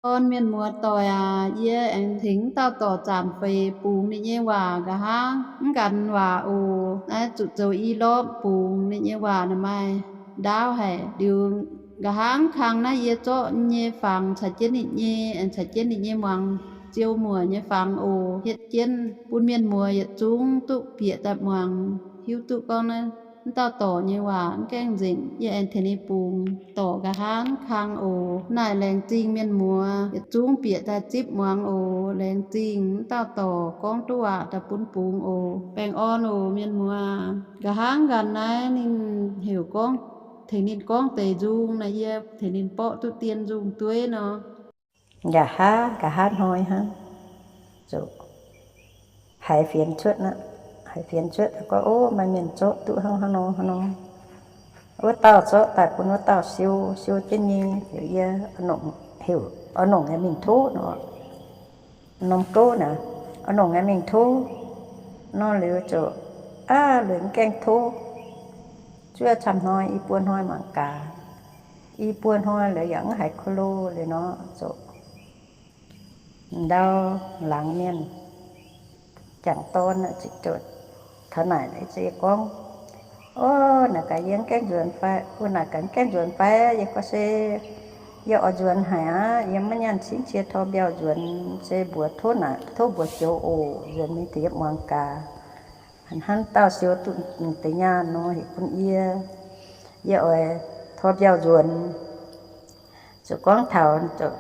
Dorn mienh muoz-doic aac, yie aengx tengx wuov dauh dorc zaanc feix bungx ninh nyei waac nqa'haav mv gan waac oc. Naaiv zuqc zoux i lorqc bungx ninh nyei waac naaic maaih ndaauv haic. Liuz nqa'haav kang naaiv yie zorqv nyei fangx caux jienv ninh nyei, aengx caux jienv ninh nyei muangx ziou muoc nyei fangx oc, hietv jienv bun mienh muoz yietc zungv duqv bieqc daaih muangx, hiuv duqv gorngv naaiv wuov dauh dorc nyei waac mv gaengh nzengc. Yie aengx tengx ninh bungx dorc nqa'haav kang oc. Naaic laengz zingh mienh muoz yietc zungv bieqc daaih zipv muangx oc. Laengz zingh wuov dauh dorc gorngv duqv waac daaih bun bungx oc. Baengh orn oc mienh muoz. Nqa'haav nqanc naaiv ninh heuc gorngv, tengx ninh gorngv deix nzung naaic, yie tengx ninh borqv duqv dien nzung dueiv nor. Nqa'haav, nqa'haav hnoi hnangv, zuqc haiz fienx cuotv aqv. Haiz fienx cuotv gorngv, ov, maaih mienh zorqv duqv hnangv haaix nor hnangv nor. Wuov dauh zorqv daaih bun wuov dauh siou, siou jienv nyei, heuc yie, heuc oix nongc aengx mingh tov nor. Norm gouv naaic, oix nongc aengx mingh tov nor liuz ziouc, aav, liuz mv gaengh tov. Zuov camv hnoi, i buo hnoi mangc gaax. I buo hnoi liuz yaac mv haiz ko lo liuz nor ziouc ndau laangz mienh jangc dorn ziouc taux naaic, ziouc gorngv, ov, naaic gaax yie mv gaengh nzuonx fai? Ov, naaic gaax mv gaengh nzuonx fai? Yie gorngv se yie oix nzuonx haic aqv. Yie maiv nyaanh cingv cie tor mbiauh nzuonx, se mbuox tov naaic, tov mbuox joux oc. Nzuonx mingh deix yie muangx gaax, hnangv dauh siou duqv deix nyaanh nor heuc bun yie, yie oix tor mbiauh nzuonx. Ziouc gorngv taux,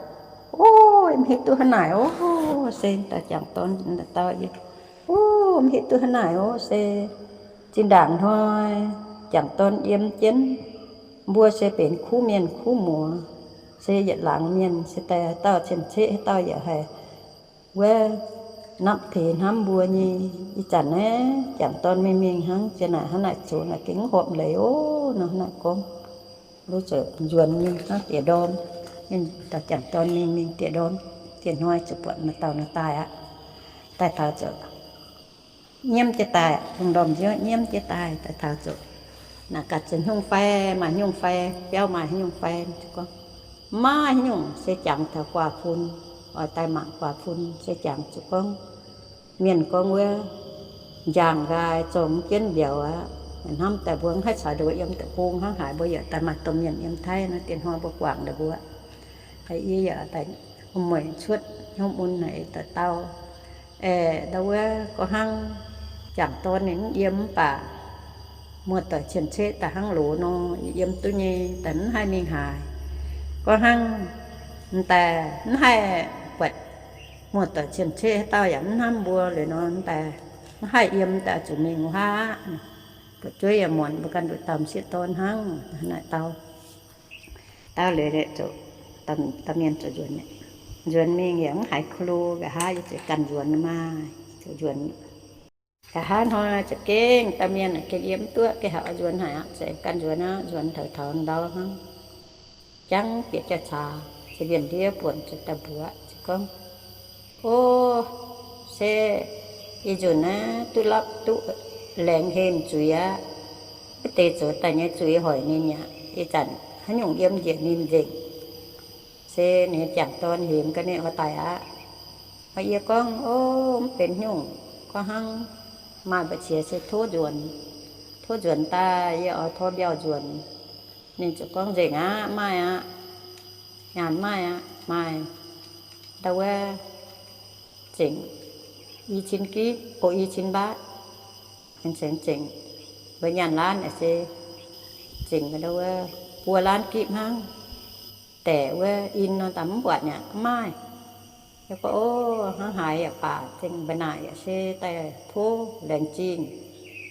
ov, mv hiuv duqv hnangv naaic ov, se dauh jangc dorn dau, ov, mv hiuv duqv hnangv naaic ov, se zinh ndaangc hnoi jangc dorn yiem jienv, mbuo se benx kuv mienh kuv muoz, se yietc laangz mienh, se daaih haaix dauh cien-ceqv haaix dauh yaac haih wuov napv teix hnamv mbuo nyei. Ih zanc naaiv jangc dorn mingh mingh hnangv, ziex naaic hnangv naaic zoux naaic gengh mv horpc leiz ov nor hnangv naaic gorngv. Luv ziouc nzuonx mingh hnangv diex ndorm, mingh dauh jangc dorn mingh mingh diex ndorm, diex hnoi ziouc buatc maaih dauh nor daaih aqv. Daaih taux ziouc nyiemv jienv daaih, lungh ndorm nziouv nyiemv jienv daaih. Daaih taux ziouc naaic gaax, ziouc haaix nyungc fai, maaih haaix nyungc fai, biauv maaih haaix nyungc fai? Gorngv, maiv maaih haaix nyungc, se jangx taux guaax fun, oix daaih mangc guaax fun. Se jangx ziouc gorngv, mienh gorngv wuov, njang nqaai zorng jienv mbiauz aqv. Hnamv daaih mbuo mv haih caux nduov yiem deic-bung hnangv haaix, mbuo yaac daaih maaih domh mienh yiem Taiv nor, diex hnoi mbuo guangc ndau mbuo. Yie yaac daaih mueic cuotv hnyouv mun haic daaih dau, aeqv, ndau wuov gorngv hnangv jangc dorn ninh mv yiem mv baac muoz-doic cien-ceqv daaih hnangv loz nor, yie yiem duqv nyei, daaih mv haih mingh haaix. Gorngv hnangv daaih mv haih buatc muoz-doic cien-ceqv haaix dauh yaac mv hnamv mbuo liuz nor, daaih mv haih yiem, daaih zuqc mingh wuov aqv. Buatc zuov yaac muonc, mbuo ganh nduqc dauh m'sieqv dorn hnangv naaic dau. Dau liuz, dauh mienh ziouc nzuonx, nzuonx mingh yaac mv haiz ko lo, nqa'haav yie ziouc ganh nzuonx maah, ziouc nzuonx. Nqa'haav hnoi ziouc gengh dauh mienh gengh yiem mv duqv, gengh haiz oix nzuonx haic aqv, ziouc ganh nzuonx aqv. Nzuonx taux taux ndau hnangv, jangv bieqc jauv-caax, ziouc mbienc ndiev buonc ziouc daaih mbuox, ziouc gorngv, o, se ih nzunc naaiv duqv lapv duqv laengz heh zuiz aqv. Wuov deix zoux daaih nyei zuiz hoic ninh aqv. Ih zanc haaix nyungc yiem njiec ninh nzengc. Se ninh jangc dorn hemx ga'naaiv oix daic aqv. Yie gorngv, o, mv benx nyungc. Gorngv hnangv maaih mbu'ziex se tov nzuonx, tov nzuonx daaih yie oix tor mbiauh nzuonx. Ninh ziouc gorngv, nzengc aqv, maaih aqv. Nyaanh maaih aqv, maaih. Ndau wuov zengc i cin gipv, o, i cin mbaatv. Zengc, zengc, mbuo nyaanh laanv se zengc ndau wuov buo laanv gipv hnangv. Daeqc wuov in nor daaih mv buatc mi'aqv, mv maaih. Yie gorngv, o, hnangv haaix yaac baac, zengc mbu'naaic yaac se daaih tov laengz zingh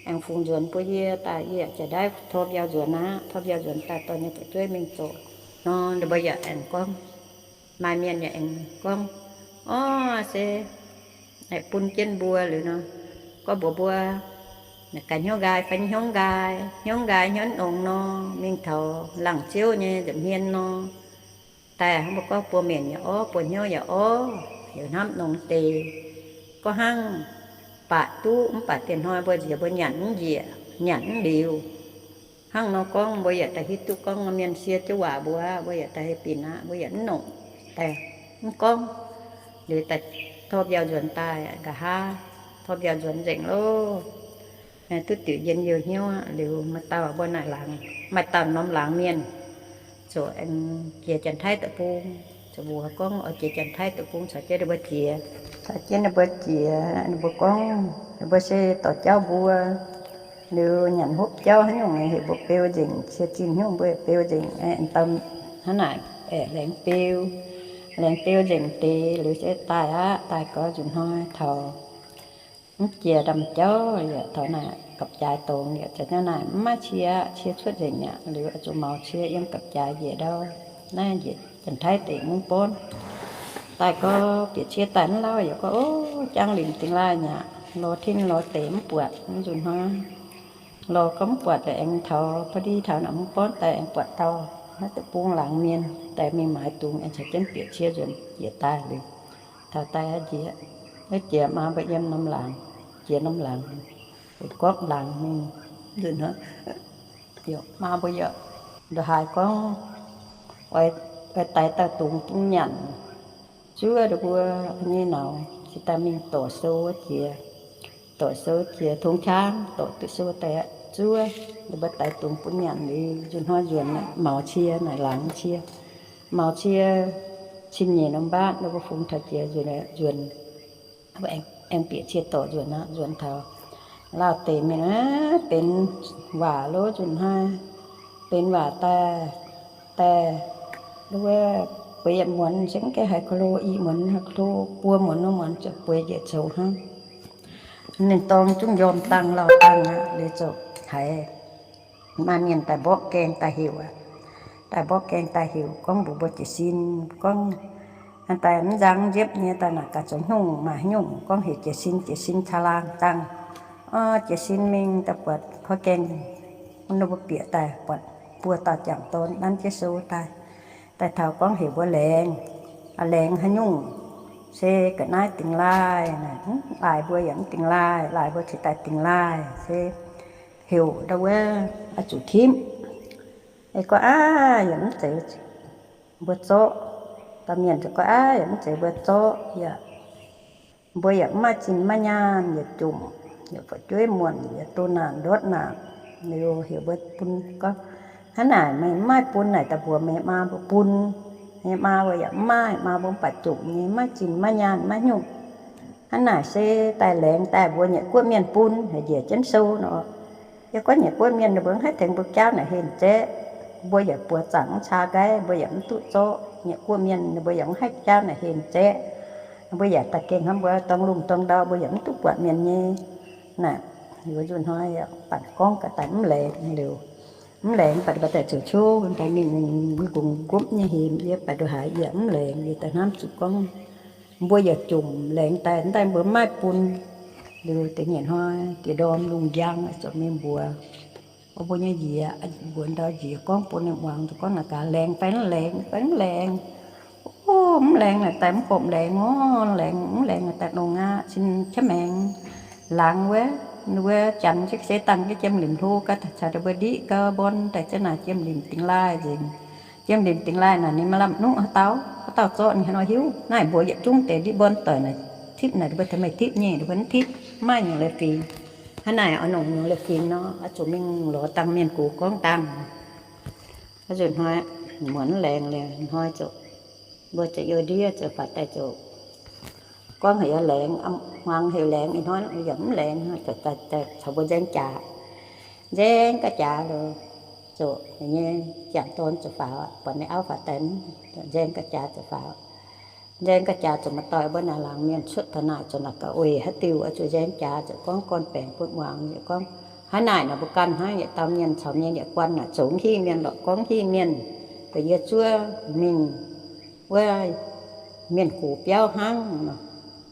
aengx fungx nzuonx bun yie daaih, yie yaac jiex ndaiv tor mbiauh nzuonx aqv. Tor mbiauh nzuonx daaih dorh nyei fu'jueiv mingh zoux nor, ninh mbuo yaac aengx gorngv, maaih mienh yaac aengx gorngv, o, se bun jienv mbuo liuz nor, gorngv mbuox mbuo, naaic gaax hnyouv nqaai fai hnyouv nqaai, hnyouv nqaai hnyouv nongx nor, mingh taux laangz ziouv nyei nza'hmien nor, daaih hnangv mbuo gorngv buo mienh yaac orv, buo hnyouv yaac orv, heuc hnamv nongx deix. Gorngv hnangv baac duqv mv baac dieh hnoi mbuo nziex mbuo nyanc mv njiec, nyanc mv liuz. Hnangv nor gorngv mbuo yaac daaih hiuv duqv gorngv mienh sie jienv waac mbuo, mbuo yaac daaih haih binc aqv, mbuo yaac mv nongc daaih mv gorngv. Liuz daaih tov mbiauh nzuonx daaih nqa'haav, tov mbiauh nzuonx nzengc loh. Duqv diuc njien-youh hnyouv liuz, maaih dauh mbuo naaic laangz, maaih dauh norm laangz mienh ziouc aengx jiex Janx-Taiv deic-bung. Ziouc mbuox gorngv oix jiex Janx-Taiv deic-bung caux jienv ninh mbuo jiex. Caux jienv ninh mbuo jiex, ninh mbuo gorngv, ninh mbuo se dorh jauv mbuo. Liuz nyanc hopv jauv haaix nyungc heuc mbuo beu nzengc, cie zinh hnyouv mbuo beu nzengc. Dauh hnangv naaic aengx laengz beu, laengz beu nzengc deix liuz se daaih aqv. Daaih gau nzunc hnoi taux mv jiex ndaamv-jauv yaac taux naaic gapv-jaaix dongz yaac za'gengh naaic mv maaih cie, cie cuotv nzengc mi'aqv. Liuz oix zuqc maux cie yiem gapv-jaaix njiec ndau, naaiv njiec Janx-Taiv deic-bung bornv. Daaih gau bieqc cie daaih mv lauh yaac gorngv, ov, jangx limc dingx laaih mi'aqv, lorz tin lorz deic mv buatc. Nzunc hnoi lorz gorngv mv buatc aengx taux ba'di taux naaic mv bornv daaih aengx buatc dauh naaiv deic-bung laangz mienh daaih mingh maaiz dungz aengx caux jienv bieqc cie nzuonx jiex daaih liuz, taux daaih aqv njiec, aqv jiex maa mbuo yiem norm laangz, jiex norm laangz, gorngv laangz mingh. Nzunc hnoi maa mbuo yaac ndongc haaix gorngv oix daix dauh dungz bun nyanc. Zuov ndau mbuo nyei nauz se daaih mingh dorc sou jiex. Dorc sou jiex tongx qangv dorc duqv sou daaih aqv. Zuov ndau mbuo daix dungz bun nyanc liuz, nzunc hnoi nzuonx maux cie naaic laangz cie. Maux cie cin nyeic norm mbaatv ndau mbuo fungx taux jiex nzuonx, nzuonx aengx bieqc cie dorc nzuonx aqv. Nzuonx taux lauh deix mienh aqv, benx waac lov nzunc hnoi, benx waac daaih, daaih, wuov, bueix yietc muonz se mv gaengh haiz ko lo, i muonz haiz ko lo, buo muonz wuov muonz ziouc bueix njiec zoux hnangv. Ninh dorng zungv njormh dangh lauh dangh aqv. Liuz ziouc haiz maaih mienh daaih mborqv gaengh daaih heuc aqv. Daaih mborqv gaengh daaih heuc gorngv mbuox mbuo jiez sin gorngv, daaih mv nzang nziepv nyei daaih naaic gaax zoux haaix nyungc maaih haaix nyungc gorngv heuc jiez sin, jiez sin caangh laangh dangh. Ov, jiez sin mingh daaih buatc porv gaengh, ninh mbuo bieqc daaih buatc buo dauh jangc dorn nanv jienv sou daaih. Daaih taux gorngv heuc mbuo laengz, laengz haaix nyungc, se ga'naaiv dingx laaih naaic, laaih mbuo yaac mv dingx laaih, laaih mbuo cingx daaih dingx laaih, se heuc ndau wuov oix zuqc tipv. Ei gorngv aav, yaac mv zeiz mbuo zorqv. Dauh mienh ziouc gorngv aav, yaac mv zeiz mbuo zorqv, yaac mbuo yaac mv maaih zinh maiv nyaanh, yaac jomc, yaac fu'jueiv muonc, yaac doh naanc ndortv naanc. Liuz heuc mbuo bun gorngv, hnangv naaic meih mv maaih bun naaic daaih mbuox meih maa mbuo bun. Meih maa mbuo yaac mv maaih, maa mbuo mv baac jomc nyei, maiv zinh maiv nyaanh maiv nyungc. Hnangv naaic se daaih laengz daaih mbuo nyei guoqv mienh bun, heuc njiec jienv sou nor. Yie gorngv nyei guoqv mienh ninh mbuo mv haih tengx mbuo jaauv naaic heh nzengc. Mbuo yaac buoz zaangc mv caa nqaiv, mbuo yaac mv duqv zorqv. Nyei guoqv mienh ninh mbuo yaac mv haih jaauv naaic heh nzengc. Mbuo yaac daaih gengh hnamv mbuo dorng lungh dorng ndau, mbuo yaac mv duqv buatc mienh nyei. Naaic, liuz nzunc hnoi yaac bangc gorngv gaax daaih mv laengz liuz, mv laengz baac daaih ziouc qouv daaih mingh mbuo nqongx nqopv nyei hemx, yie baac ndongc haaix yie mv laengz, yie daaih hnamv zuqc gorngv mbuo yaac jomc laengz daaih, daaih mbuo mv maaih bun. Liuz deix nyei hnoi diex ndorm lungh njang ziouc mingh mbuox mbuo nyei njiec, mbuox ndau njiec gorngv bun ninh muangx, gorngv naaic gaax, laengz fai mv laengz, fai mv laengz. Ov, mv laengz naaic daaih mv horpc laengz orv. Laengz, mv laengz naaic daaih nongx aqv, cin qaqv maengx. Laangz wuov, wuov janx se dangh jienv jiem limc hlo gau, caux ninh mbuo ndiqv gau, mborn daaih jienv naaic jiem limc dingx laaih nzengc. Jiem limc dingx laaih naaic ninh maaih lamh nuqv haaix dauh, haaix dauh zorqv ninh haaix nor hiuv. Naaiv mbuox yietc zungv deix ndiqv mborn doic naaic tipv naaic, ninh mbuo tengx meih tipv nyei, ninh mbuo mv tipv, mv maaih nyungc leiz-fingx. Hnangv naaic oix nongc nyungc leiz-fingx nor, oix zuqc mingh lorz dangh mienh gox gorngv dangh. Nzunc hnoi muonz mv laengz liuz hnoi ziouc, mbuo ziouc youh ndiev ziouc faaux daaih ziouc gorngv heuc laengz, hmuangx heuc laengz, ih hnoi yaac mv laengz, caux mbuo nzaeng jaax. Nzaeng ga'jaax liuz, ziouc nyei jangc dorn ziouc faaux, buatc ninh auv faaux daaih, nzaeng ga'jaax ziouc faaux. Nzaeng ga'jaax ziouc maaih dauh mbuo naaic laangz mienh cuotv taux naaic ziouc naaic gaax, oix haaix diuc oix zuqc nzaeng jaax, ziouc gorngv gorn-baengx bun muangx, ziouc gorngv, hnangv naaic naaic mbuo ganh hnangv yietc dauh mienh caux mienh yietc guanh naaic, zoux hingh mienh lorqc, gorngv hingh mienh. Da'yietv zuov mingh wuov mienh gox biauv hnangv nor,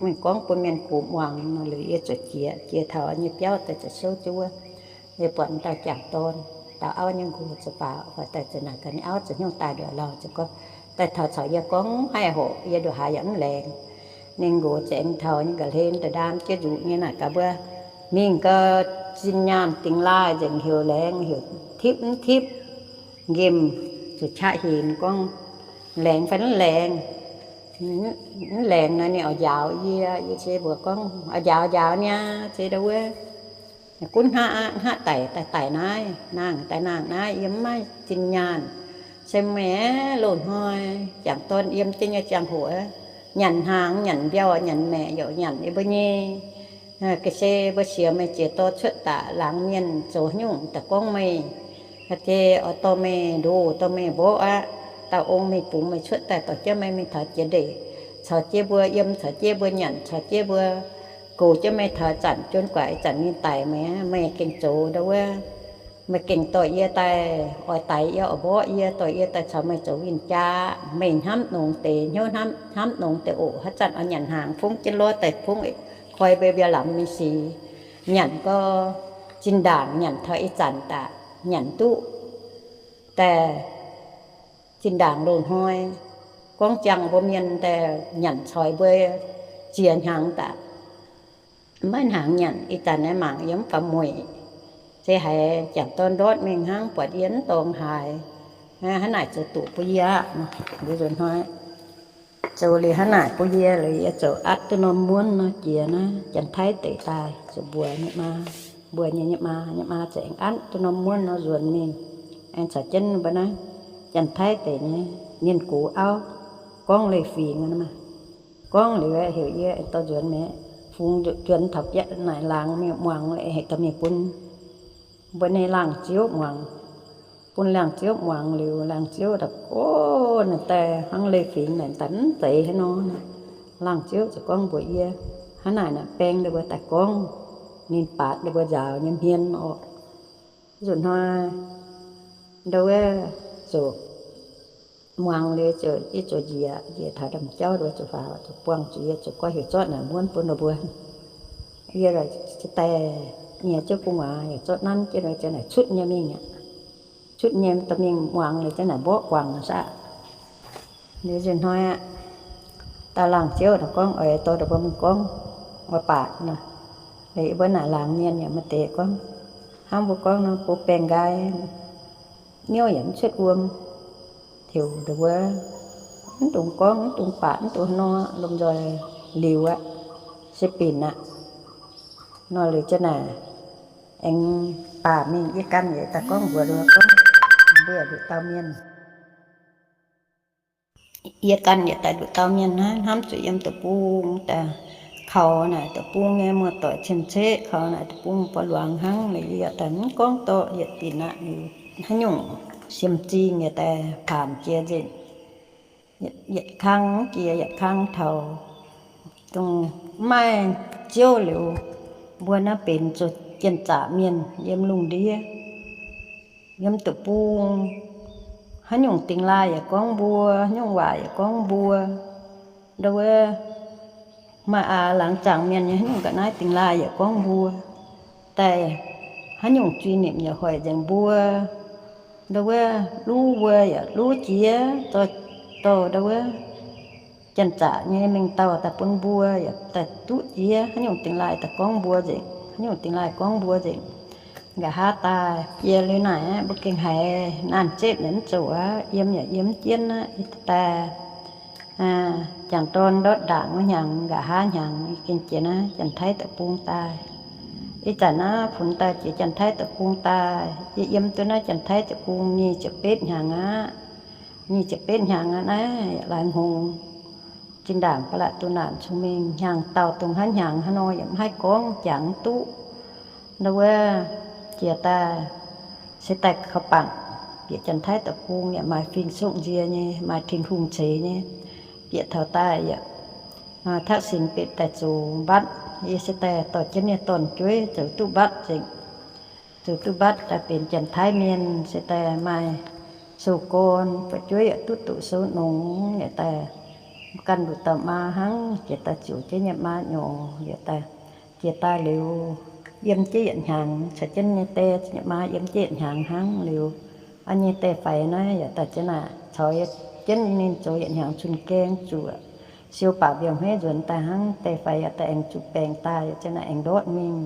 mingh gorngv bun mienh gox muangx nor, liuz yie ziouc jiex, jiex taux nyei biauv daaih ziouc souv jienv wuov. Yie buatc dauh jangc dorn, dauh auv nyei nqox ziouc faaux, faaux daaih ziouc naaic gaax ninh auv ziouc hnyouv daaih nduqc lauh ziouc gorngv, daaih taux caux yie gorngv haih horc, yie nduqc haaix yaac mv laengz. Ninh nqox ziouc aengx taux nyei ga'hlen da'ndaam jienv nzuqc nyei naaic gaax mbuo, mingh gau, zinh nyaanh dingx laaih nzengc, heuc laengz heuc tipv mv tipv. Nqemh zuqc qaqv hinc gorngv, laengz fai mv laengz. Mv laengz nor ninh oix njaaux yie, yie se mbuox gorngv, Oix njaaux, njaaux niaa, se ndau wuov gunv hngaqv aqv, hngaqv daic daaih daic naaiv, nangh daaih nangh naaiv, yie mv maaih zinh nyaanh. Se meih aeqv, loz-hnoi jangc dorn yiem jienv nyei ziangh hoc, nyanc hnaangx, nyanc mbiauh, nyanc maeqc, yaac nyanc yie mbuo nyei ga'sie mbuo siec meih jiex dorh cuotv daaih laangz mienh zoux haaix nyungc daaih gorngv meih, haaix jiex oix dorh meih ndoh, dorh meih mborqv aqv. Dauh ong mingh bungx meih cuotv daaih dorh jienv meih mingh taux jiex ndeic, caux jienv mbuo yiem, caux jienv mbuo nyanc, caux jienv mbuo goux jienv meih taux zanc juon guaaic zanc ninh daic meih, meih gengh zoux ndau wuov. Meih gengh dorh yie daaih, oix daix yie, oix mborqv yie, dorh yie daaih caux meih zoux win-jaa. Meih hnamv nongx deix, hnyouv hnamv, hnamv nongx deix oc. Haaix zanc oix nyanc hnaangx, fongv jienv lorz daaih fongv, koi mbuo mbiauz lamz mingh sic. Nyanc gau, zinh ndaangc nyanc taux ih zanc daaih nyanc duqv daaih, zinh ndaangc loz-hnoi gorngv ziangh mbuo mienh daaih nyanc caux mbuo ziex hnyangx daaih, maiv hnaangx nyanc. Ih zanc naaiv mangc yie mv faaux mueic, se haiz jangc dorn ndortv mingh hnangv, buatc yie mv dorngx haaix. Hnangv naaic zoux doqc bun yie aqv. Mbuo nzuonx hnoi zoux liuz hnangv naaic bun yie, liuz yie zoux atv duqv norm muonv nor jiex naaiv Janx-Taiv deic daaih, zuqc mbuox nyei maa, mbuox nyei nyei maa, nyei maa za'gengh atv duqv norm muonv nor nzuonx mingh, aengx caux jienv mbuo naaiv Janx-Taiv deic nyei mienh gox auv gorngv leiz-fingx maah. Gorngv liuz heuc yie aengx dorh nzuonx mi'aqv. Fungx nzuonx taux biauv naaic laangz mingh muangx, heuc dorh mingh bun mbuo nyei laangh ziouv muangx. Bun laangh ziouv muangx liuz, laangh ziouv daaih, O, naaic daaih hnangv leiz-fingx naaic daaih mv zeiz haaix nor. Laangh ziouv ziouc gorngv mbuox yie, Hnangv naaic naaic baeng ndau mbuo daaih gorngv, ninh baatc ndau mbuo nzaaux nyei hmien oc. Nzunc hnoi ndau wuov ziouc muangx liuz ziouc, yie ziouc njiec, njiec taux ndaamv-jauv ndau wuov ziouc faaux, ziouc buangh zuqc yie, ziouc gorngv, Heuc zorqv naaic muonv bun ndau mbuo. Yie ziouc daaih nyiex jienv gu'nguaaz yaac zorqv nanv jienv, ziouc naaic cutv nyei mingh aqv. Cutv nyei dorh mingh muangx liuz ziouc naaic mborqv guangc saah. Liuz nzunc hnoi aqv, dauh laangh ziouv naaic gorngv, Oix dorh ndau mbuo mingh gorngv, oix baatc nor. Liuz yie mbuo naaic laangz mienh yaac maaih deix gorngv, Hnangv mbuo gorngv nor, go baengh nqaai, niouv yaac mv cuotv wuom. Heuc ndau wuov, Mv dungx gorngv, mv dungx baatc, mv dungx haaix nor, lomh nzoih liuz aqv, se binc aqv. Nor liuz ziouc naaic aengx baac mingh. Yie ganh yaac daaih gorngv mbuox ndau wuov gorngv, Mbuo nduqc dauh mienh Yie ganh yietc daaih nduqc dauh mienh naaiv, hnamv zuqc yiem deic-bung daaih kaux naaic deic-bung nyei muoz-doic cien-ceqv, kaux naaic deic-bung buo luangz hnangv. Liuz yie yaac daaih mv gorngv dorqc yietc dinc aqv. Liuz haaix nyungc siemv-zingh yaac daaih paanc jiex nzengc. Yietc kang jiex yietc kang taux dongh mv maaih ziouv liuz, mbuo naaiv benx zuqc jien-zaqc mienh yiem lungh ndiev. Yiem deic-bung haaix nyungc dingx laaih yaac gorngv mbuo, haaix nyungc waac yaac gorngv mbuo. Ndau wuov maaih aax laangz zaangc mienh nyei, haaix nyungc ga'naaiv dingx laaih yaac gorngv mbuo. Daaih haaix nyungc zuiz-nimc yaac hoic nzengc mbuo. Ndau wuov luv mbuo yaac luv jiex, dorh ndau wuov janx-zaqc nyei mengh dauh daaih bun mbuo yaac daaih duqv jiex. Haaix nyungc dingx laaih daaih gorngv mbuo nzengc, haaix nyungc dingx laaih gorngv mbuo nzengc. Nqa'haav daaih jiex liuz naaic aqv, mbuo gengh haiz naanc zepv yaac mv zuqc aqv, yiem yaac yiem mv jienv aqv. Daaih jangc dorn ndortv ndaangc wuov hnyangx, nqa'haav hnyangx gengh jiex naaiv Janx-Taiv deic-bung daaih. Ih zanc naaiv funx daaih jiex Janx-Taiv deic-bung daaih, yie yiem duqv naaiv Janx-Taiv deic-bung nyic ziepc betv hnyangx aqv. Nyic ziepc betv hnyangx aqv naaiv, laaix hngongx zinh ndaangc ba'laqc duqv naanc cong-mengh, hnyangx dauh dongh haaix hnyangx haaix nor yaac mv haih gorngv, jangx mv duqv. Ndau wuov jiex daaih se daaih kaux bangc bieqc Janx-Taiv deic-bung yaac maaih fing-sokv nzie nyei, maaih Tin-Hungh ceix nyei. Bieqc taux daaih yaac ทักษิณ bieqc daaih zoux mbatv, yie se daaih dorh jienv ninh dorn-jueiv zoux duqv mbatv nzengc. Zoux duqv mbatv daaih benx Janx-Taiv mienh, se daaih maaih sou-gorn, fu'jueiv yaac duqv doqc sou nongx, yaac daaih ganh nduqc dauh maa hnangv, jiex daaih ziouc jienv nyei maa nyorx, yaac daaih jiex daaih liuz, yiem jienv yietc hnyangx, caux jienv nyei die nyei maa yiem jienv yietc hnyangx hnangv liuz, an nyei die faix naaiv yaac daaih jienv naaic caux jienv ninh zoux yietc hnyangx cun-gaeng zuoqc, siou baac mbiauh hmeiv nzuonx daaih hnangv. Die faix yaac daaih aengx zuqc baengc daaih, yaac jienv naaic aengx ndortv mingh.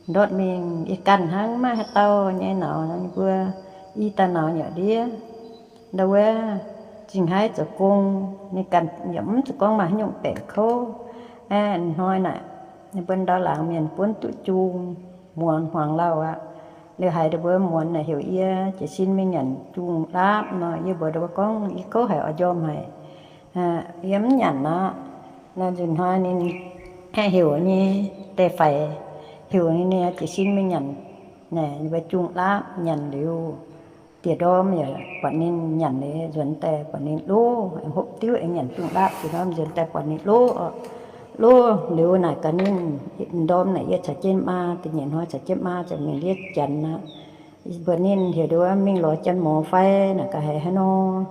Ndortv mingh yie ganh hnangv, maiv maaih haaix dauh nyei nauz, mbuo i dauh nauz nyei ndiev. Ndau wuov Zingh haiv zoux gong, ninh ganh yaac mv zuqc gorngv maaih haaix nyungc baengc kouv. Hnoi naaic, ninh mbuo ndau laangz mienh buonv duqv jung, muangx hmuangx lauh aqv. Liuz haiz ninh mbuo muonz naaic heuc yie jiez sin mingh nyanc jung laapv nor, yie mbuox ninh mbuo gorngv, yie kouv haic oix njormh haic, yie mv nyanc aqv. Nor nzunc hnoi ninh aengx heuc nyei, deix faix heuc ninh jiez sin mingh nyanc, naaic ninh mbuo jung laapv nyanc liuz, dieh ndorm yaac buatc ninh nyanc liuz nzuonx daaih buatc ninh lov, aengx hopv diuv aengx nyanc jung laapv dieh ndorm nzuonx daaih buatc ninh lov. Lov liuz naaic gaax ninh, ndorm naaic yie caux jienv maa, da'nyeic hnoi caux jienv maa ziouc mingh ndiev janx aqv. Mbuox ninh heuc ninh mbuo mingh lorz janx-mor fai naaic gaax haiz haaix nor.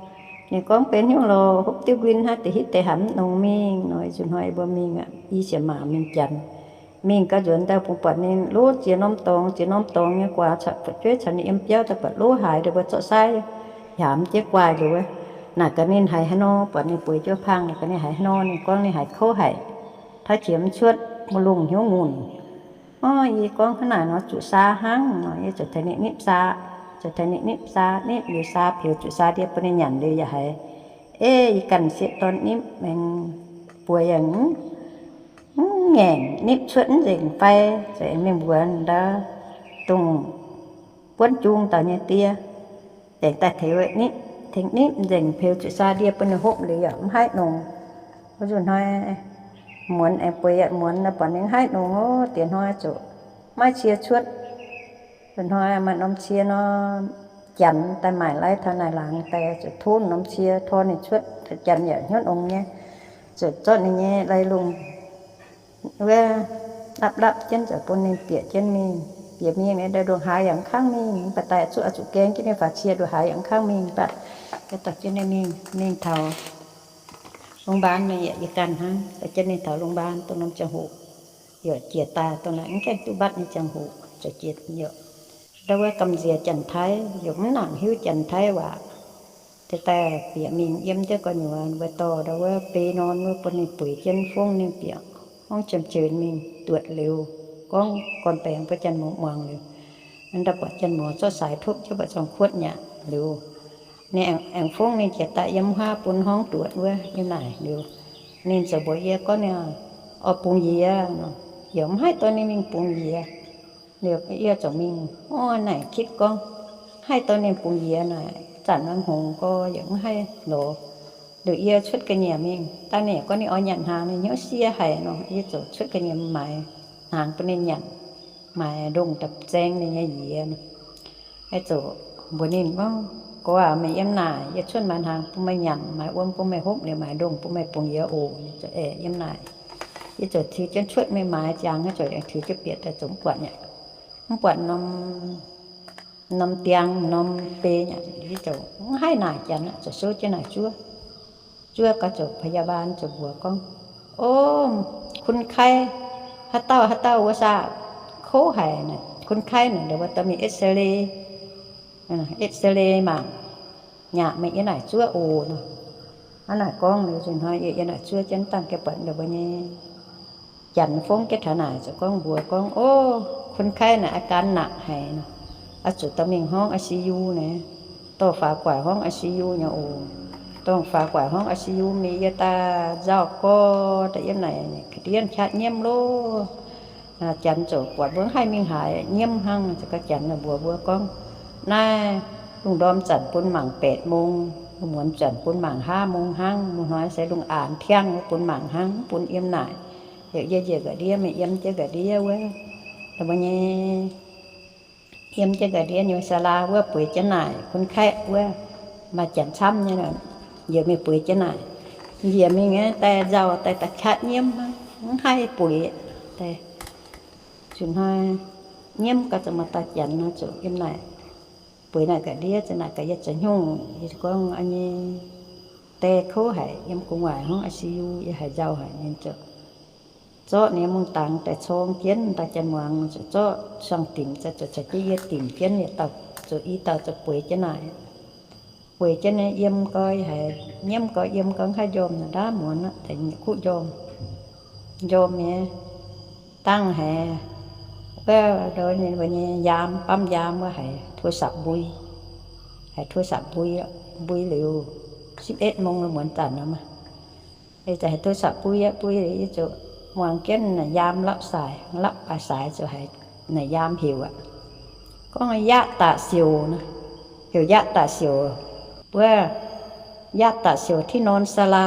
Ninh gorngv benx hnyouv lorz hopv diuv nquin hnangv, deix hitv deix hanc mv nongx mingh nor. Nzunc hnoi yie mbuo mingh aqv, i siec maac mingh janx. Mingh gau nzuonx daaih bun buatc ninh lov ziex norm dorngx, ziex norm dorngx nyei guaax, fu'jueiv caux ninh yiem biauv daaih buatc lov haaix, ninh mbuo zorqv saaiv hiaamx jienv guaaih liuz wuov. Naaic gaax ninh haiz haaix nor, buatc ninh bueix jienv pang, naaic gaax ninh haiz haaix nor. Ninh gorngv ninh haiz kouv haic, taav qiex mv cuotv, mbuo lungh hnyouv ngunc. Orv, yie gorngv hnangv naaic nor zuqc saa hnangv nor, yie ziouc tengx ninh nipv saa, ziouc tengx ninh nipv saa, nipv liuz saa peux zuqc saa ndie bun ninh nyanc liuz yaac haiz, ei, yie ganh sieqv dorn nipv aengx bueix yaac mv ngaengc, nipv cuotv mv nzengc fai, ziouc aengx mingh mbuox ndau dongh buonv jung dauh nyei die, aengx daaih tengx nipv, tengx nipv nzengc peux zuqc saa ndie bun ninh hopv liuz yaac mv haih nongx. Wuov nzunc hnoi muonz aengx bueix yietc muonz nor buatc ninh mv haih nongx, dieh hnoi ziouc maiv cie cuotv. Nzunc hnoi maaih norm cie nor, janx daaih maaic lai taux naaic laangz daaih ziouc tov norm cie tor ninh cuotv, janx yaac hnyouv nongx nyei, ziouc zorqv ninh nyei lai lungh wuov lapv lapv jienv ziouc bun ninh bieqc jienv mingh. Bieqc mingh liuz, ndongc haaix yaac mv kangv mingh, mv baac daaih zuqc, zuqc gaeng jienv ninh faaux cie, ndongc haaix yaac mv kangv mingh, mv baac dorh jienv ninh mingh, mingh taux โรงพยาบาล ninh yaac yie ganh hnangv, dorh jienv ninh taux โรงพยาบาล dongh norm ziangh hoc, yaac jiex daaih dongh naaic mv gaengh duqv mbatv nyei ziangh hoc ziouc jiex yaac. Ndau wuov gamh nziex Janx-Taiv, yaac mv nangc hiuv Janx-Taiv waac. Deix daaih bieqc mingh yiem jienv gu'nyuoz wuov dorh ndau wuov bei norm wuov bun ninh bueix jienv fongv ninh bieqc, gorngv jiem-jiex mingh duotv liuz, gorngv gorn-baengx bun janx-muoz muangx liuz, ndau buatc janx-muoz zorqv saaix topv jienv buatc zorng-kuotv nyei aqv liuz, ninh aengx fongv ninh jiex daaih yiem huaav bun horngv duotv wuov yiem naaic liuz, ninh ziouc mbuox yie gorngv ninh oix bungx yie nor, yaac mv haih dorh ninh mingh bungx yie. Liuz yie ziouc mingh, orv, naaic kitv gorngv haih dorh ninh bungx yie naaic, zanc naaiv hngongx gorx yaac mv haih lorz. Liuz yie cuotv ga'nyiec mingh, dangh ninh gorngv ninh oix nyanc hnaangx, ninh hnyouv sie haic nor, yie ziouc cuotv ga'nyiec maaiz hnaangx bun ninh nyanc, maaiz ndongh daaih zaeng ninh nyei yie. Yie ziouc mbuox ninh gorngv, Gorx aac, meih yiem naaic, yie cuotv maaiz hnaangx bun meih nyanc, maaiz wuom bun meih hopv, liuz maaiz ndongh bun meih bungx yie oc. Ninh ziouc aengx yiem naaic. Yie ziouc tiux jienv cuotv mingh maaiz ziangx, ziouc aengx tiux jienv bieqc daaih, ziouc mv buatc nyei, mv buatc norm, norm diang norm bei nyei. Yie ziouc mv haih naaic janx aqv, ziouc souv jienv naaic zuov. Zuov gau ziouc พยาบาล ziouc mbuox gorngv, O, คนไข้, haaix dauh haaix dauh wuov saah, kouv haic naaic. คนไข้ naaic, ndau wuov dorh mingh เอ็กซเรย์ เอ็กซเรย์ mangc, nyaah meih yiem naaic zuov oc nor. Hnangv naaic gorngv liuz, nzunc hnoi yie yiem naaic zuov jienv dangh, gengh buatc ndau wuov nyei janx fongv jienv taux naaic, ziouc gorngv mbuox gorngv, O, คนไข้ naaic อาการหนัก haic nor, oix zuqc dorh mingh horngv I C U naaic, dorh faaux guaix horngv I C U nyei oc. Dorh faaux guaix horngv I C U mingh, yie daaih nzauh gorx daaih yiem naaic, ga'ndiev qaqv nyiemv loh. Janx ziouc buatc mbuo mv haih mingh haaix, nyiemv hnangv. Ziouc gau janx mbuox mbuo gorngv, Naaiv lungh ndorm zanc bun mangc แปดโมง, lungh muonz zanc bun mangc ห้าโมง hnangv. Lungh hnoi se lungh aanx tiangv bun mangc hnangv, mv bun yiem naaic. Yie njiec ga'ndiev, meih yiem jienv ga'ndiev wuov, mbuo nyei yiem jienv ga'ndiev nyei ศาลา wuov bueix jienv naaic, คนไข้ wuov, maaih janx camv nyei, yie mingh bueix jienv naaic. Njiec mingh daaih nzauh daaih da'qaqv nyiemv, mv haih bueix. Daaih zuqc hnoi nyiemv gau, ziouc maaih dauh janx nor ziouc yiem naaic bueix naaic ga'ndiev, ziouc naaic gaax yie zoux hnyouv. Yie gorngv, Aa nyei, die kouv haic, yiem gu'nguaaic horngv I C U, yie haiz nzauh haic. Ninh ziouc zorqv ninh nyei mungv dangx daaih corng jienv, dauh janx muangx ziouc zorqv suangx dimc, ziouc caux jienv yie dimc jienv, yietc dauh zoux i dauh ziouc bueix jienv naaic. Bueix jienv nyei, yiem gau haiz nyiemv gau, yiem gau mv haih njormh, ndaauv muonz aqv, daaih kuv njormh, njormh nyei. Dangh haiz wuov, mbuo nyei ยาม, ปั๊มยาม wuov haiz โทรศัพท์ mbui, haiz โทรศัพท์ mbui, mbui liuz, สิบเอ็ดโมง muonz zanc nor maah. Ih zanc haaix tov saqc buiv yaac buiv, yie ziouc muangx jienv naaic yaam lapv saaix, lapv baaix saaix ziouc haiz naaic yaam heuc aqv. Gorngv yaqv daaih siouc, heuc yaqv daaih siouc, wuov, yaqv daaih siouc ที่นอนศาลา,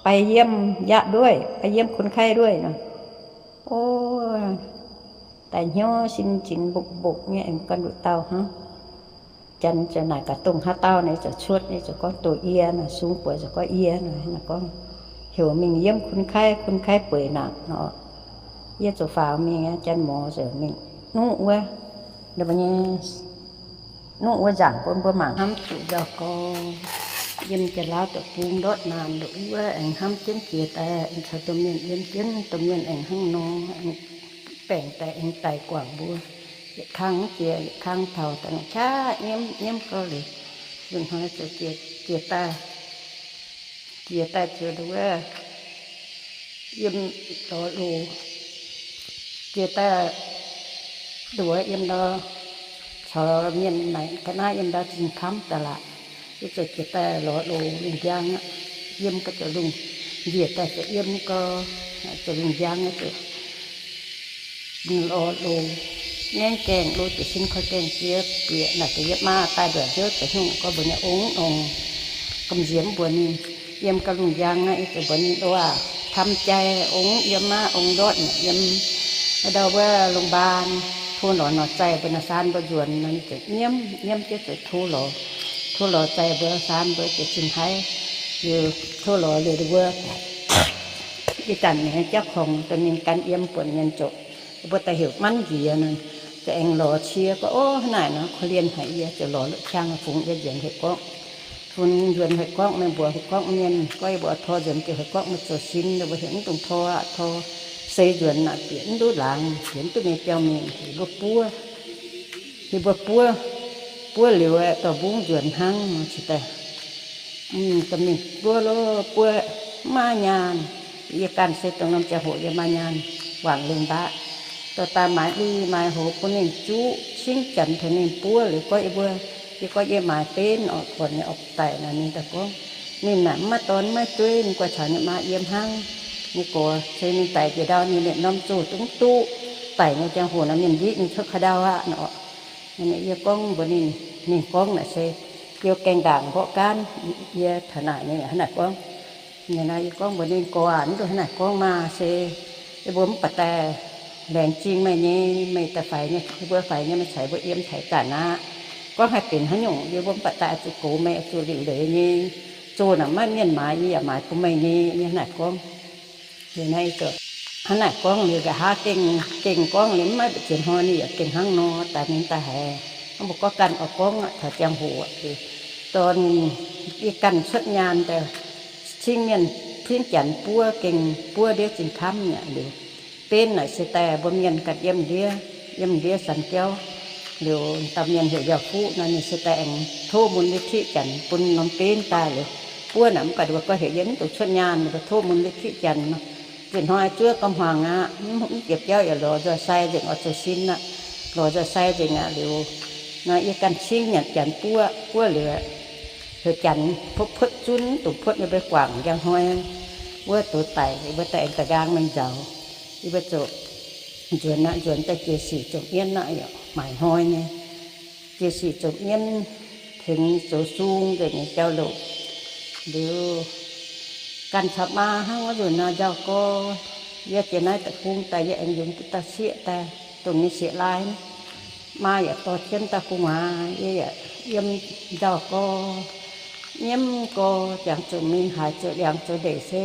ไปเยี่ยมยะด้วย, ไปเยี่ยมคนไข้ด้วย nor. O, daaih hnyouv sin zinx mbokv mbokv nyei, aengx gan nduqc dauh hnangv. Janx ziouc naaic gaax dongh haaix dauh, ninh ziouc cuotv, ninh ziouc gorngv, Doz yie nor. Sung buoz ziouc gorngv, Yie nor. Ninh gorngv, Heuc mingh yiem คนไข้, คนไข้ bueix nangc nor. Yie ziouc faaux mingh, janx-mor ziouc mingh nuqv wuov, nyei, nuqv wuov nzaangc bun mbuo mangc hnamv zuqc nzauh gorx. Yiem Janx-Laauv deic-bung ndortv naanc nduqc wuov, aengx hnamv jienv jiex daaih, aengx caux domh mienh yiem jienv, domh mienh aengx hnangv nor, aengx baengc daaih, aengx daic guangc mbuo. Yietc kang jiex, yietc kang taux, daaih qaqv nyiemv, nyiemv gau liuz, nzunc hnoi ziouc jiex, jiex daaih, jiex daaih ziouc nduov, yiem lorz loz, jiex daaih nduov yiem ndau, caux mienh naaic ga'naaiv yiem ndau zinh kamv daaih laqc. Yie ziouc jiex daaih lorz loz lungh njang aqv. Yiem gau ziouc lungh, njiec daaih ziouc yiem gau, ziouc lungh njang aqv ziouc lorz loz, ngaengv gaengh loz ziouc sin koi gaengh jiex bieqc naaic, ziouc yiem maa daaih nduqc nziouv ziouc hnyouv gorngv mbuox nyei ong nongx, gamh nziex mv mbuox ninh. Yiem gau lungh njang aqv, yie ziouc mbuox ninh, Loz aac, ทำใจ, ong yiem aqv, ong ndortv naaic yiem ndau wuov โรงพยาบาล, tov lorz norm zaih mbuo naaiv saan mbuo nzuonx nor. Ninh ziouc nyiemv, nyiemv jienv ziouc tov lorz, tov lorz zaih mbuo saan mbuo ziouc zinh haiv. Liuz tov lorz liuz mbuo ih zanc nyei jauv kongx dongh ninh gan yiem buonc mienh zoqc, mbuo daaih heuc manv njiec nor, ziouc aengx lorz cie gorngv, Ov, hnangv naaic nor korv-lienh haic. Yie ziouc lorz la'qiang fungx yie nzuonx heuc gorngv, fungx nzuonx heuc gorngv, meih mbuox heuc gorngv mienh, gorngv yie mbuox tor nzuonx ziouc heuc gorngv meih zoux sin, mbuo heuc mv dungx tor aqv. Tor se nzuonx naaic bieqc mv duqv laangz, bieqc mv duqv mienh biauv mingh, mbuo buov, hiuv mbuo buov, buov liuz aeqv, dorh mbungv nzuonx hnangv nor cingx daaih. Dorh mingh buov lov buov, maiv nyaanh. Yie ganh se dongh norm ziangh hoc yie maiv nyaanh, wangc lengh mbaqv, dorh daaih maaiz lui maaiz hoz bun ninh zuqv cingv janx tengx ninh buov liuz gorngv yie mbuo, yie gorngv yie maaiz benv orqc, buonc nyei orqc daic naaic. Ninh daaih gorngv, ninh naaic maiv dorn maiv dueiv, ninh guai caux ninh maa yiem hnangv. Ninh gox se ninh daic njiec ndau, ninh liemh norm zoh zungv duqv. Daic nyei ziangh hoc naaic mienh njiv ninh cuotv ka'ndau aqv nor. Yie gorngv mbuox ninh, ninh gorngv naaic se, yie gaengh ndaangc mborqv gaanv, yie taux naaic ninh hnangv naaic gorngv. Yie gorngv mbuox ninh, Gox aac, mv duqv hnangv naaic gorngv maah! Se yie mbuo mv baac daaih laengz zingh meih nyei, meih daaih faix nyei, yie mbuo faix nyei, meih caux mbuo yiem taux ih zanc aqv. Gorngv haih benx haaix nyungc, yie mbuo mv baac daaih oix zuqc goux meih, oix zuqc liuc leiz nyei. Zoh naaic maiv mienh maaiz, yie yaac maaiz bun meih nyei. Yie hnangv naaic gorngv. Liuz naaiv hnangv naaic gorngv liuz, nqa'haav gengh, gengh gorngv liuz, mv maaih mbu'ziex hnoi ninh yaac gengh hnangv nor daaih, ninh daaih haiz mbuo gorngv ganh oix gorngv aqv, taux ziangh hoc aqv. Dorh ninh, yie ganh cuotv nyaanh daaih cingv mienh, cingv janx buov, gengh buov ndiev zinh kamv mi'aqv. Liuz benv naaic se daaih mbuo mienh ganh yiem ndiev, yiem ndiev san jauv. Liuz dauh mienh heuc Yauh Fuqv nor, ninh se daaih aengx tov mun li tiqv janx bun norm benv daaih liuz buov naaic. Mv baac ninh mbuo gorngv heuc yie mv dungx cuotv nyaanh, ninh mbuo tov mun li tiqv janx nor. Nzunc hnoi zuov gau hmuangx aqv, mv jiex biauv yaac lorz nzoih sai nzengc oix zoux sin aqv. Lorz nzoih sai nzengc aqv. Liuz nor yie ganh cingv nyanc janx buov, buov liuz heuc janx puotv puotv zunv, dongh puotv nyei mbuo guangc njang hnoi wuov douz daic, mbuo daaih aengx da'nqaang mingh nzaaux. Yie mbuo ziouc nzuonx aqv, nzuonx daaih jiex sic zomc mienv aqv, yaac maaic hnoi nyei. Jiex sic zomc mienv tengx zoux sung nzengc nyei jauv-louc. Liuz ganh caux maa hnangv wuov nzunc nor nzauh gorx. Yie jiex naaiv deic-bung daaih yie aengx yungz duqv dauh sieqv daaih, dongh nyei sieqv-laai. Maa yaac dorh jienv dauh gu'nguaaz, yie yaac yiem nzauh gorx, nyiemv gorx, jangx zuqc mingh haaix zoux liangx zoux ndeic se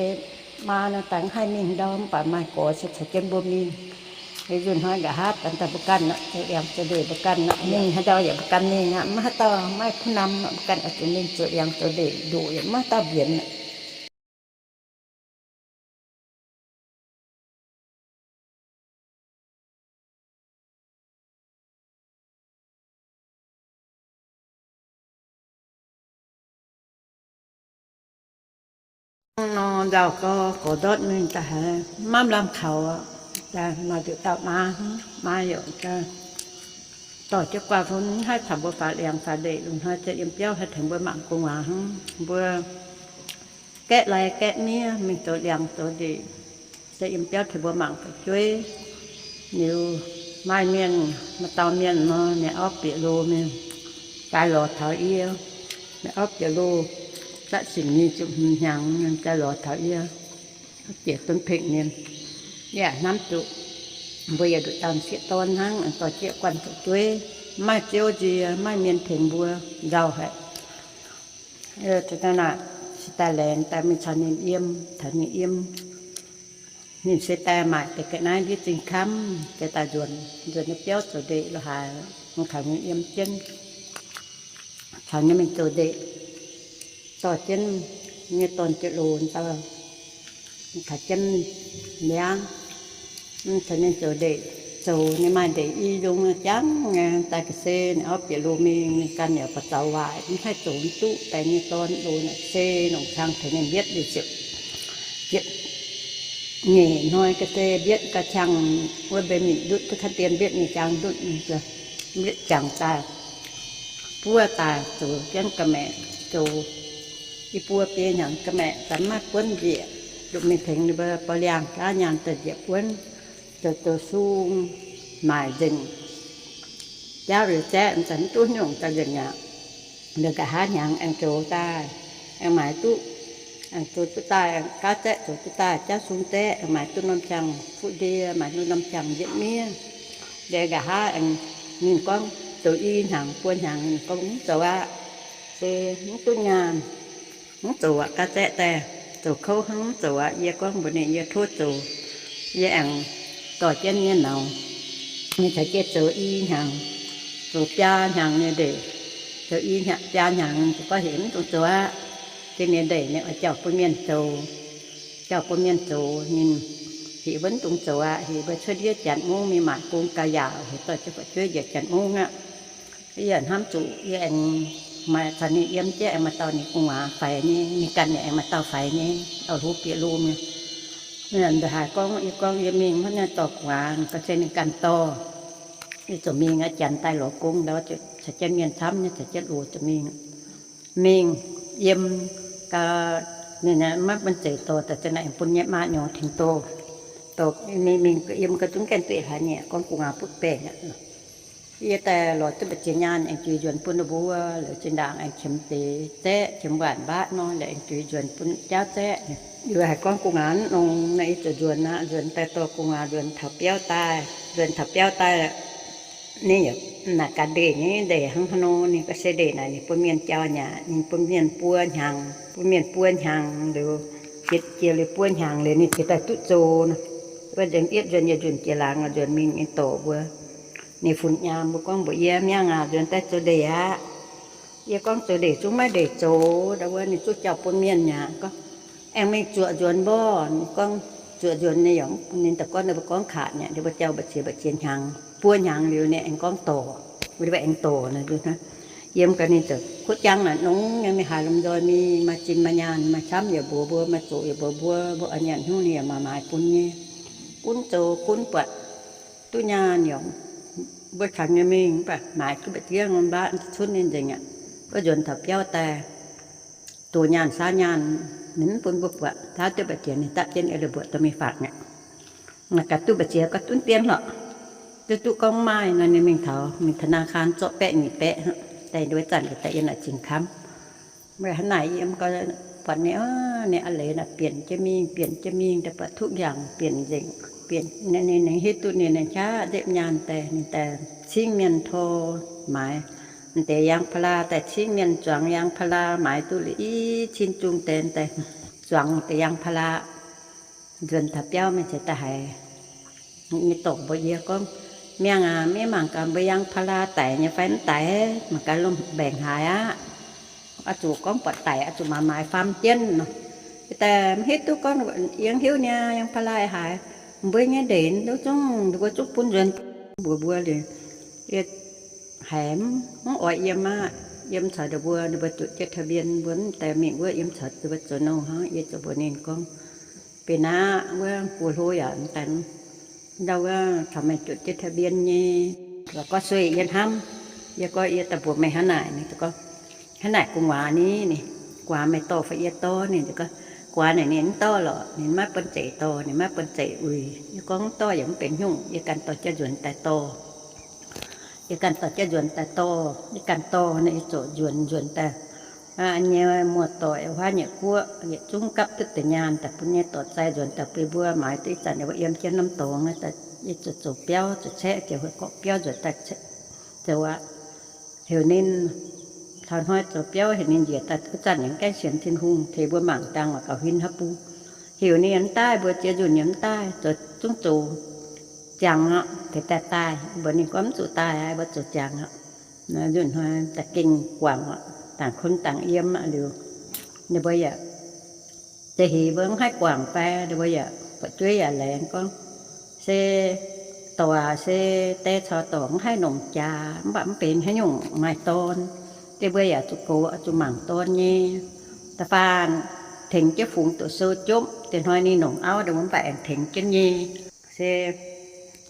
maa nor daaih mv haih mingh ndau, mv baac maaih gorx se caux jienv mbuo mingh. Liuz nzunc hnoi nqa'haav daaih mbuo ganh aqv, zoux liangx zoux ndeic mbuo ganh aqv, mingh haaix ndau yaac mbuo ganh mingh aqv, maiv haaix dauh, maiv kuv nam aqv, mbuo ganh oix zuqc mingh zoux liangx zoux ndeic ndoqc yaac maiv haaix dauh mbienx aqv. Nor nzauh gorx, gox ndortv mingh daaih haiz maiv lamh kaux aqv. Daaih maaih nduqc dauh maa, maa yaac daaih Dorh jienv guanh fun mv haih taux mbuo faaux liangx faaux ndeic lungh hnoi, se yiem biauv haih tengx mbuo mangc gu'nguaaz hnangv. Mbuo gaeqv lai gaeqv miev mingh zoux liangx zoux ndeic, se yiem biauv tengx mbuo mangc fu'jueiv. Liuz maaih mienh, maaih dauh mienh nor, ninh auv bieqc loh mingh, daaih lorz taux yie. Ninh auv bieqc loh, zatv sic nyei ziepc hmz hnyangx, ninh daaih lorz taux yie, bieqc dunv pengx mienh. Yie hnamv zuqc mbuo yietc nduqc dauh m'sieqv dorn hnangv, dorh jienv guanh fu'jueiv, mv maaih ziouv nzie, mv maaih mienh tengx mbuo, nzauh haic. Se daaih laengz daaih mingh caux ninh yiem, caux ninh yiem. Ninh se daaih maaic deix ga'naaiv ndiev zingh kamv, se daaih nzuonx, nzuonx nyei biauv zoux ndeic lo haaix, mingh caux ninh yiem jienv, caux ninh mingh zoux ndeic, dorh jienv nyei dorn-ziouc loz dauh, caux jienv miangv, caux ninh zoux ndeic, zoux ninh maaih ndeic i nzung jangv nyei, daaih ga'sie ninh auv bieqc loh mingh, ninh ganh yaac buatc zaux waaic, mv haih zoux mv duqv, daaih nyei dorn loz naaic se longc qang tengx ninh mbietv liuz ziepc, ziepc nyeic hnoi ga'sie mbietv ga'qang, wuov mbenc mingh ndutv duqv kaav dien mbietv nyei jangx ndutv, mbietv jangx daaih, buov daaih zoux jienv ga'maeqc, zoux i buo biei hnyangx ga'maeqc, daaih mv maaih buonv njiec, lungh mingh tengx ninh mbuo borqv liangh jaav nyaanh daaih njiec buonv, zoux zoux sung maaic nzengc. Jauv liuz zaeqv, mv zeiz mv duqv nyungc daaih nzengc aqv. Liuz nqa'haav hnyangx aengx zoux daaih, aengx maaiz duqv, aengx zoux duqv daaih, aengx gaav zaeqv zoux duqv daaih, jauv sung zaeqv aengx maaiz duqv norm qangx fuqv ndie, maaiz duqv norm qangx yietv miev. Liuz nqa'haav aengx, ninh gorngv zoux i hnyangx buo hnyangx, ninh gorngv mv zoux aqv, se mv duqv nyaanh, mv zoux aqv, gaav zaeqv daaih, zoux kouv hnangv, mv zoux aqv. Yie gorngv mbuox ninh yie tov zoux. Yie aengx dorh jienv nyei nauz, ninh caux jienv zoux i hnyangx, zoux biaa hnyangx nyei ndeic. Zoux i hnyangx, biaa hnyangx, ninh ziouc gorngv heuc mv dungx zoux aqv. Gengh ninh ndeic ninh oix jauh bun mienh zoux. Jauh bun mienh zoux, ninh heuc mbuo mv dungx zoux aqv, heuc mbuo cuotv ndiev janx mungv mingh maaic gong gauh yaauc, heuc dorh jienv fu'jueiv njiec janx mungv aqv. Yie hnamv zuqc yie aengx maaih caux ninh yiem jienv, aengx maaih dauh ninh gu'nguaaz faix nyei, ninh ganh yaac aengx maaih dauh faix nyei, auv-hlo bieqc loh nyei. Ninh ndongc haaix gorngv, yie gorngv yie mingh hnangv naaiv dorh gu'nguaaz, ga'sie ninh ganh dorh. Yie ziouc mingh aqv, janx daaih lorz gong ndau, caux jienv mienh camv nyei, caux jienv loz ziouc mingh. Mingh yiem gau, ninh maiv bun zeic dorh, daaih za'naaic bun nyei maa nyorx tengx dorh. Dorh mingh, mingh yiem gau zungv gaengh duqv hlaax nyieqc, gorngv gu'nguaaz butv baengc aqv. Yie daaih lorz duqv mbu'ziex nyaanh aengx juix nzuonx bun ninh mbuo, liuz zinh ndaangc aengx qiemx deix zaeqv, qiemx waanc mbatv nor, liuz aengx juix nzuonx bun jaauv zaeqv. Yie haiz gorngv gu'nguaaz nongx nor, yie ziouc nzuonx aqv. Nzuonx daaih dorh gu'nguaaz nzuonx taux biauv daaih. Nzuonx taux biauv daaih, ninh yaac naaic gaax ndeic nyei, ndeic hnangv haaix nor, ninh ga'sie ndeic naaic ninh bun mienh jauv nyei aqv. Ninh bun mienh buo hnyangx, bun mienh buo hnyangx liuz, jiex, jiex liuz buo hnyangx liuz ninh jiex daaih duqv zoux nor. Wuov nzengc yietv nzuonx yietc nzunc jiex laangz nzuonx mingh, ninh dorc mbuo, ninh fun nyaam mbuo gorngv mbuox yie, miangh aac, nzuonx daaih zoux ndeic aqv. Yie gorngv zoux ndeic zungv maiv ndeic zoux. Ndau wuov ninh zungv jauv bun mienh aqv. Gorngv aengx mingh zuoqc nzuonx mborqv. Ninh gorngv zuoqc nzuonx nyei yaac, ninh daaih gorngv ninh mbuo gorngv kaac nyei, ninh mbuo jauv mbu'ziex mbu'ziex hnyangx, buo hnyangx liuz ninh aengx gorngv dorc, mbuo aengx dorc nor. Yiem gau ninh ziouc kuv jangv naaic nongx nyei, mingh haaix lomh nzoih mingh, maaih zinh maaih nyaanh, maaih camv yaac mbuox mbuo, maaih zoqc yaac mbuox mbuo, mbuo oix nyanc hnyouv ninh yaac maaiz maaiz bun nyei. Gunv zoux gunv buatc duqv nyaanh yaac mbuo caux nyei mingh, mv baac maaiz duqv mbu'ziex mbatv cunv ninh nzengc aqv. Wuov nzuonx taux biauv daaih dox nyaanh saauv nyaanh, ninh mv bun mbuo buatc, saauv duqv mbu'ziex ninh dapv jienv ei leiz mbuoqc dorh mingh faatc mi'aqv. Naaic gaax duqv mbu'ziex gorngv dunv dien lorqc. Duqv duqv gorngv maaih nor ninh mingh taux, mingh ธนาคาร zorqv baeqv nyic baeqv, daaih nduov zanc daaih yiem naaic zingh kamv. Meih hnangv naaic yiem gau, buatc ninh, ninh a'leiz naaic bienc jienv mingh, bienc jienv mingh, daaih buatc ทุกอย่าง bienc nzengc, bienc, ninh, ninh hiuv duqv ninh, ninh qaqv nzepv nyaanh daaih, ninh daaih cingv mienh tor maaiz deix ยางพารา daaih cingv mienh zuangx ยางพารา maaiz duqv liuz i cin zungh deix daaih zuangx deix ยางพารา. Nzuonx taux biauv mingh ceix daaih haiz nyei dorc mbuox yie gorngv, miangh aac, maiv mangc gaax mbuo ยางพารา daic nyei fai mv daic, mangc gaax lomh mbaengc haaix aqv. Oix zuqc gorngv buatc daic, oix zuqc maaiz maaiz faam jienv nor. Daaih mv hiuv duqv gorngv, yie hiuv nyei ยางพารา haaix, mbuo nyei ndeic duqv zungv, ninh mbuo zungv bun nzuonx mbuox mbuo liuz, yie haiz mv oix yiem aqv. Yiem caux ninh mbuo, ninh mbuo จด jienv ทะเบียน mbuo mv daaih mingh wuov, yiem caux ninh mbuo zoux nouh hnangv. Yie ziouc mbuox ninh gorngv, Benx aqv, wuov gu'hlo yaac daaih ndau wuov caux meih จด jienv ทะเบียน nyei. Lorqc gorngv sueih yie hnamv, yie gorngv yie daaih mbuox meih hnangv naaic. Ninh gorngv, hnangv naaic gu'nguaaz ni, ninh, gu'nguaaz meih dorh fai yie dorh? Ninh gorngv, gu'nguaaz naaic ninh mv dorh lorqc, ninh maiv buonv zeic dorh, ninh maiv buonv zeic uix. Yie gorngv mv dorh yaac mv benx nyungc, yie ganh dorh jauv nzuonx daaih dorh. Yie ganh dorh jauv nzuonx daaih dorh, yie ganh dorh naaic, yie ziouc nzuonx, nzuonx daaih. Nyei muoz-doic huaav nyei guoqv yietc zungv gapv duqv deix nyaanh daaih bun nyei dorc zai nzuonx daaih bun mbuo maaiz duqv. Ih zanc yie mbuo yiem jienv norm dorngx, yie ziouc zoux biauv, ziouc caeqv jiex hoic gorqv biauv nzuonx daaih zoux aqv. Heuc ninh, taux hnoi zoux biauv heuc ninh njiec daaih, wuov zanc yaac gaengh sienx Tin-Hungh tengx mbuo mangc dangh waac gauh huin haaix bung. Heuc ninh mv daaih, mbuo ziex nzunc yaac mv daaih, zoux zungv zoux ziangx aqv, tengx daaih daaih. Mbuox ninh gorngv mv zuqc daaih aqv, mbuo zoux ziangx aqv. Nzunc hnoi da'gengh guangc aqv, dangc kun dangc yiem aqv liuz, ninh mbuo yaac za'heix mbuo mv haih guangc fai, ninh mbuo yaac fu'jueiv yaac laengz gorngv, se dorc aac, se die caux dorc mv haih longc jaax, mv baac mv benx haaix nyungc maaih dorn. Deix mbuo yaac zuqc goux, zuqc mangc dorn nyei. Da'faanh tengx jienv fungx doqc sou jomv, deix hnoi ninh longc auv, deix mv baac aengx tengx jienv nyei. Se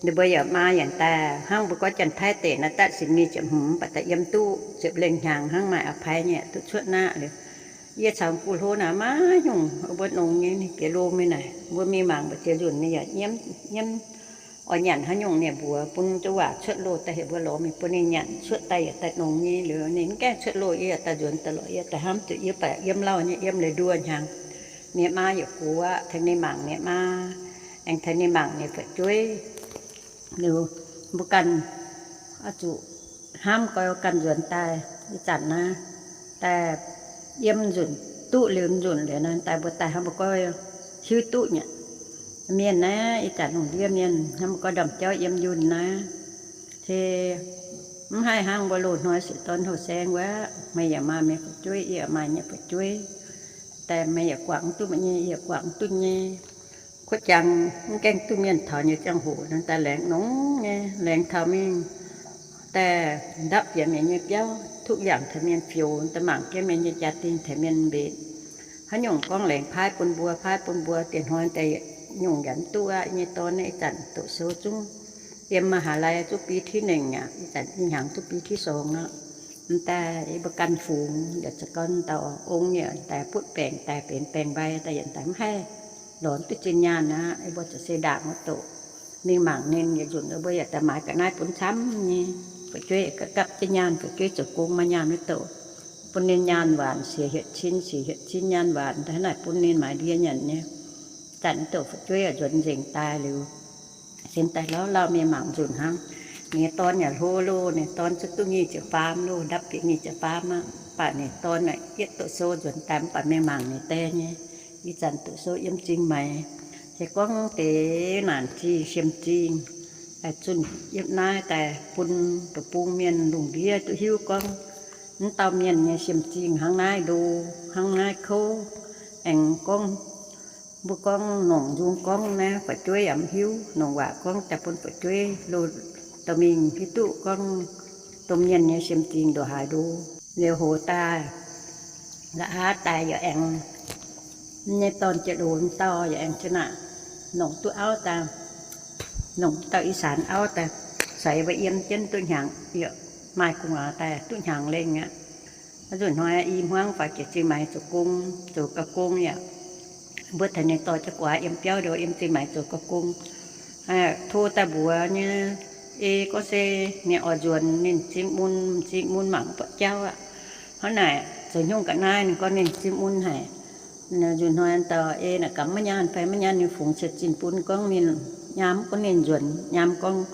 ninh mbuo yaac maa yaac daaih hnangv mbuo gorngv Janx-Taiv deic naaiv, da'sinx mingh ziepc hmz mv baac daaih yiem duqv ziepc lengh hnyangx hnangv, maaih a'paiv nyei duqv cuotv naqv liuz. Yie caux gu hlo naaic maiv nyungc, mbuo nongx nyei, ninh bieqc loh mingh naaic, mbuo mingh mangc mbu'ziex nzunc ninh yaac nyiemv, nyiemv oix nyanc haaix nyungc ninh mbuox bun jienv waac cuotv loh daaih heuc mbuo lorz mingh bun ninh nyanc. Cuotv daaih yaac daaih nongx nyei liuz ninh mv gaengh cuotv loh, yie yaac daaih nzuonx daaih lorqc, yie daaih hnamv zuqc yie baac yiem lauh nyei, yiem leiz nduoh hnyangx. Ninh maa yaac gox aqv, tengx ninh mangc ninh maa, aengx tengx ninh mangc ninh fu'jueiv. Liuz mbuo ganh oix zuqc hnamv gorx ganh nzuonx daaih ih zanc naaiv, daaih yiem nzunc duqv liuz nzunc liuz naaiv daaih mbuo daaih hnamv mbuo gorx hiuv duqv nyei. Mienh naaiv ih zanc lungh ndiev mienh hnamv mbuo gorx ndorm jauv yiem yunh naaiv, se mv haih hnangv mbuo loz-hnoi siec dorn houh saeng wuov, meih yaac maaih meih fu'jueiv, yie yaac maaih yie nyei fu'jueiv. Daaih meih yaac guangc duqv meih nyei, yie yaac guangc duqv nyei. Kuotv jangx mv gaengh duqv mienh taux nyei ziangh hoc nor, daaih laengz nongx nyei, laengz taux mingh daaih ndapv bieqc mienh nyei biauv, duqv yangh taux mienh fioux, daaih mangc jienv mienh nyei jaa-dingh, tengx mienh mbenc. Haaix nyungc gorngv laengz paaiv bun mbuo, paaiv bun mbuo, diex hnoi daaih nyungc yaac mv duqv aqv. Yie nyei dorn naaiv ih zanc doqc sou zungv yiem มหาลัย zungv ปีที่หนึ่ง aqv. Ih zanc ih hnyangx zungv ปีที่สอง aqv. M'daaih yie mbuo ganh fungx yaac za'gorn dauh ong yaac daaih butv baengc, daaih benx baengc mbai, daaih yaac daaih mv haih lorz duqv zinh nyaanh aqv. Yie mbuo ziouc se ndaangc wuov doqc mingh mangc ninh. Yietc nzunc yie mbuo yaac daaih maaiz ga'naaiv bun camv nyei. Fu'jueiv gapv jienv nyaanh, fu'jueiv zoux gong maaih nyaanh wuov doqc, bun ninh nyaanh waanc, siec hietc cin, siec hietc cin nyaanh waanc, daaih hnangv naaic bun ninh maaiz ndie nyanc nyei. Zanc wuov doqc fu'jueiv yaac nzuonx nzengc daaih liuz, sin daaih lauh lauh mingh mangc nzunc hnangv. Ninh nyei dorn yaac hlo loh, ninh dorn zungv duqv nyic ziepc faam loh, ndapv bieqc nyic ziepc faam aqv. Mv baac ninh dorn naaic yietv doqc sou nzuonx daaih mv baac mingh mangc ninh die nyei. Ih zanc doqc sou yiem Zingh Maix, se gorngv deix naanc zingh, siemv zingh, zunh yietv naaiv daaih bun deic-bung mienh lungh ndiev duqv hiuv gorngv, mv dauh mienh nyei siemv zingh hnangv naaiv ndo, hnangv naaiv kouv. Aengx gorngv, mbuo gorngv nongc nzung gorngv naaiv fu'jueiv yaac mv hiuv, nongc waac gorngv daaih bun fu'jueiv loz-dorh mingh hiuv duqv gorngv domh mienh nyei siemv zingh ndongc haaix ndo. Liuz hoz daaih, la'haav daaih yaac aengx, nyei dorn jiex loz dauh yaac aengx zinh aqv, nongc duqv auv daaih, nongc dauh อีสาน auv daaih, caux yie mbuo yiem jienv duqv hnyangx, yaac maaih gu'nguaaz daaih duqv hnyangx lengh aqv. Nzunc hnoi i hmuangv faaux jiex Zingh Maix zoux gong, zoux ga'gong yaac, mbuo tengx ninh dorh jienv gu'nguaaz yiem biauv ndoh yiem Zingh Maix zoux ga'gong. Tov daaih mbuox nyei, ei gorngv se ninh oix nzuonx ninh m'zing mun, m'zing mun mangc buatc jauv aqv. Hnangv naaic zoux nyungc ga'naaiv ninh gorngv ninh m'zing mun haic. Nzunc hnoi dauh ei naaic gamh maiv nyaanh fai maiv nyaanh, ninh fungx ciex zinh bun gorngv ninh nyaam, gorngv ninh nzuonx nyaam, gorngv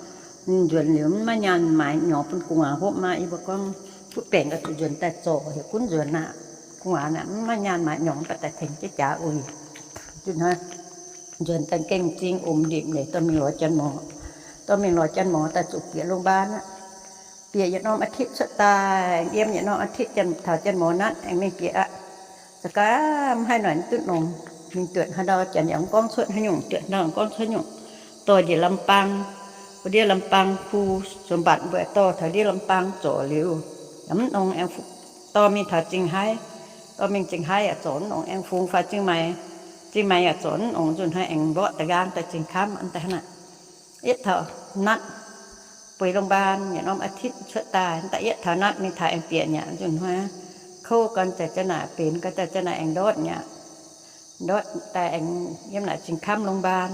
ninh nzuonx liuz maiv nyaanh maaiz nyorx bun gu'nguaaz hopv maah. Yie mbuo gorngv butv baengc oix zuqc nzuonx daaih zorc, heuc gunv nzuonx aqv. Gu'nguaaz naaic maiv nyaanh maaiz nyorx, mv baac daaih tengx jienv jaax uix. Nzunc hnoi nzuonx daaih gengh m'zing omx ndipc nyeic dorh mingh lorz janx-morz. Dorh mingh lorz janx-morz daaih zuqc bieqc โรงพยาบาล aqv. Bieqc yietc norm อาทิตย์ cuotv daaih, yiem yietc norm อาทิตย์ janx taux janx-morz natv aengx mingh bieqc aqv. Za'gaav mv haih noic duqv nongx, mingh duotc haaix ndau janx yaac mv gorngv cuotv haaix nyungc, duotc haaix ndau yaac mv gorngv cuotv haaix nyungc. Dorh njiec ลำปาง, mbuo ndiev ลำปาง Khu Sou Mbatc mbuo dorh taux ndiev ลำปาง zorc liuz, yaac mv nongx aengx dorh mingh taux Zingh Haaix. Dorh mingh Zingh Haaix yaac zorc mv nongx aengx fungx faaux Zingh Maix. Zingh Maix yaac zorc mv nongx, nzunc hnoi aengx mborqv da'nqaang daaih Zingh Kamv, a'hneiv hnangv. Yietv taux natv bueix โรงพยาบาล yietc norm อาทิตย์ cuotv daaih, da'yietv taux naaiv mingh taux aengx bieqc mi'aqv. Nzunc hnoi kouv gorn za'gengh naaic benx, gorn za'gengh naaic aengx ndortv mi'aqv. Ndortv daaih aengx yiem naaic Zingh Kamv โรงพยาบาล,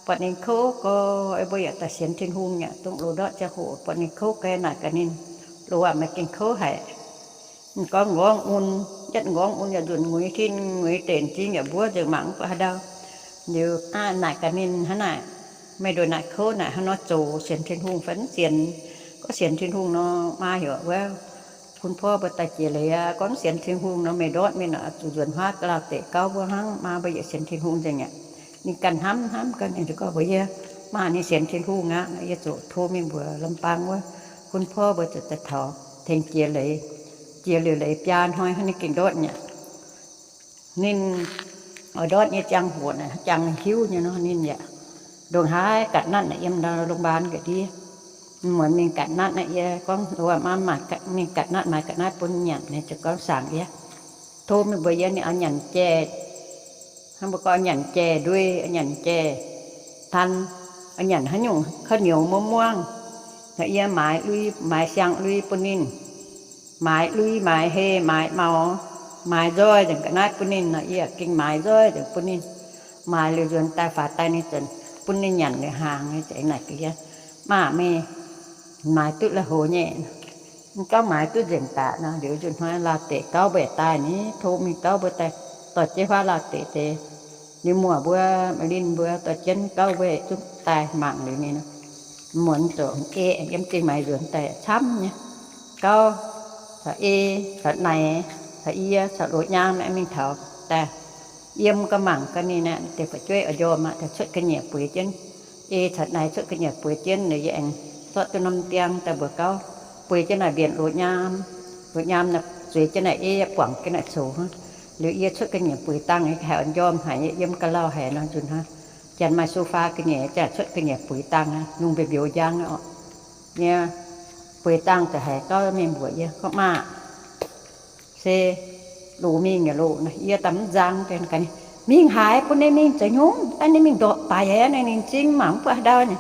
buatc ninh kouv gorx, mbuo yaac daaih sienx Tin-Hungh mi'aqv. Dongh loz-ndortv ziangh hoc buatc ninh kouv gorx, naaic gaax ninh, Loz aac, meih gengh kouv haic. Gorngv nqorngv mun, yietv nqorngv mun yaac nzunc nguiz tin nguiz denc, zingh yaac mbuov nzengc, mangc mv buatc haaix ndau. Liuz naaic gaax ninh, Hnangv naaic, meih nduqc naaic kouv naaic, hnangv nor zoux sienx Tin-Hungh fai mv sienx? Gorngv sienx Tin-Hungh nor, maa heuc wuov, Bun porv mbuo daaih jiex leiz aqv. Gorngv mv sienx Tin-Hungh nor, meih ndortv mingh nor, zuqc nzuonx huaav ga'lauh deic gauv mbuo hnangv. Maa mbuo yietc sienx Tin-Hungh nzengc aqv. Ninh ganh hnamv hnamv ganh, ninh gorngv mbuox yie, Maa, ninh sienx Tin-Hungh aqv. Yie ziouc tov mingh mbuox ลำปาง wuov, Bun porv mbuo zuqc daaih taux tengx jiex leiz, jiex liuz leiz biaa hnoi hnangv ninh gengh ndortv mi'aqv. Ninh oix ndortv nyei ziangh hoc naaic, jangx hiuv nyei nor, ninh yaac ndongc haaix กัดนัด naaic yiem ndau โรงพยาบาล ga'ndiev. Muonz mingh กัดนัด naaic, yie gorngv, Maa, mingh กัดนัด maaiz กัดนัด bun nyanc. Ninh ziouc gorngv saangc yie, tov mingh mbuox yie ninh oix nyanc jai, hnangv mbuo gorngv nyanc jai nduei, nyanc jai tan, nyanc haaix nyungc ข้าวเหนียว muangv muangv. Yie maaiz lui, maaiz siang-lui bun ninh, maaiz lui, maaiz hei, maaiz maux, maaiz nzoih nzengc ga'naaiv bun ninh nor, yie gengh maaiz nzoih nzengc bun ninh. Maaiz liuz nzuonx daaih faaux daaih ninh ziouc bun ninh nyanc liuz hnaangx. Ninh ziouc naaic gaax yie, Maa, meih maaiz duqv lui-houx nyei? Ninh gorngv maaiz duqv nzengc daaih nor. Liuz nzunc hnoi laauh deic gauv mbuo daaih ni, tov mingh gauv mbuo daaih dorh jienv huaav laauh deic deix, liuz muoc mbuo, maiv linh mbuo dorh jienv gauv mbuo zungv daaih mangc liuz ninh, muonz zoqc ei yiem zingh maaiz nzuonx daaih camv nyei. Gauv caux ei caux naaic caux yie caux loz nyaam mingh taux daaih yiem gau mangc gau ninh aqv. Deix fu'jueiv oix njormh aqv, daaih cuotv ga'nyiec bueix jienv. Ei caux naaic cuotv ga'nyiec bueix jienv, liuz yie aengx zorqv duqv norm ndiang daaih mbuox gauv, bueix jienv naaic mbienc loz nyaam. Loz nyaam naaic zueiz jienv naaic ei, buangc jienv naaic coux hnangv. Liuz yie cuotv ga'nyiec bueix dangh, haiz oix njormh haic, yiem ga'lauh haic nor nzunc hnoi. Janx maaih sofa ga'nyiec, janx cuotv ga'nyiec bueix dangh, lungh mbiouh mbiouh njang oc. Yie bueix dangh ziouc haiz gauv mingh mbuox yie gorngv, Maa, se loz mingh yaac loz. Yie daaih mv nzang, mingh haaix, bun ninh mingh zoux hnyungv, bun ninh mingh ndortv baaix aqv. Ninh zingv mangc mv buatc haaix ndau nyei.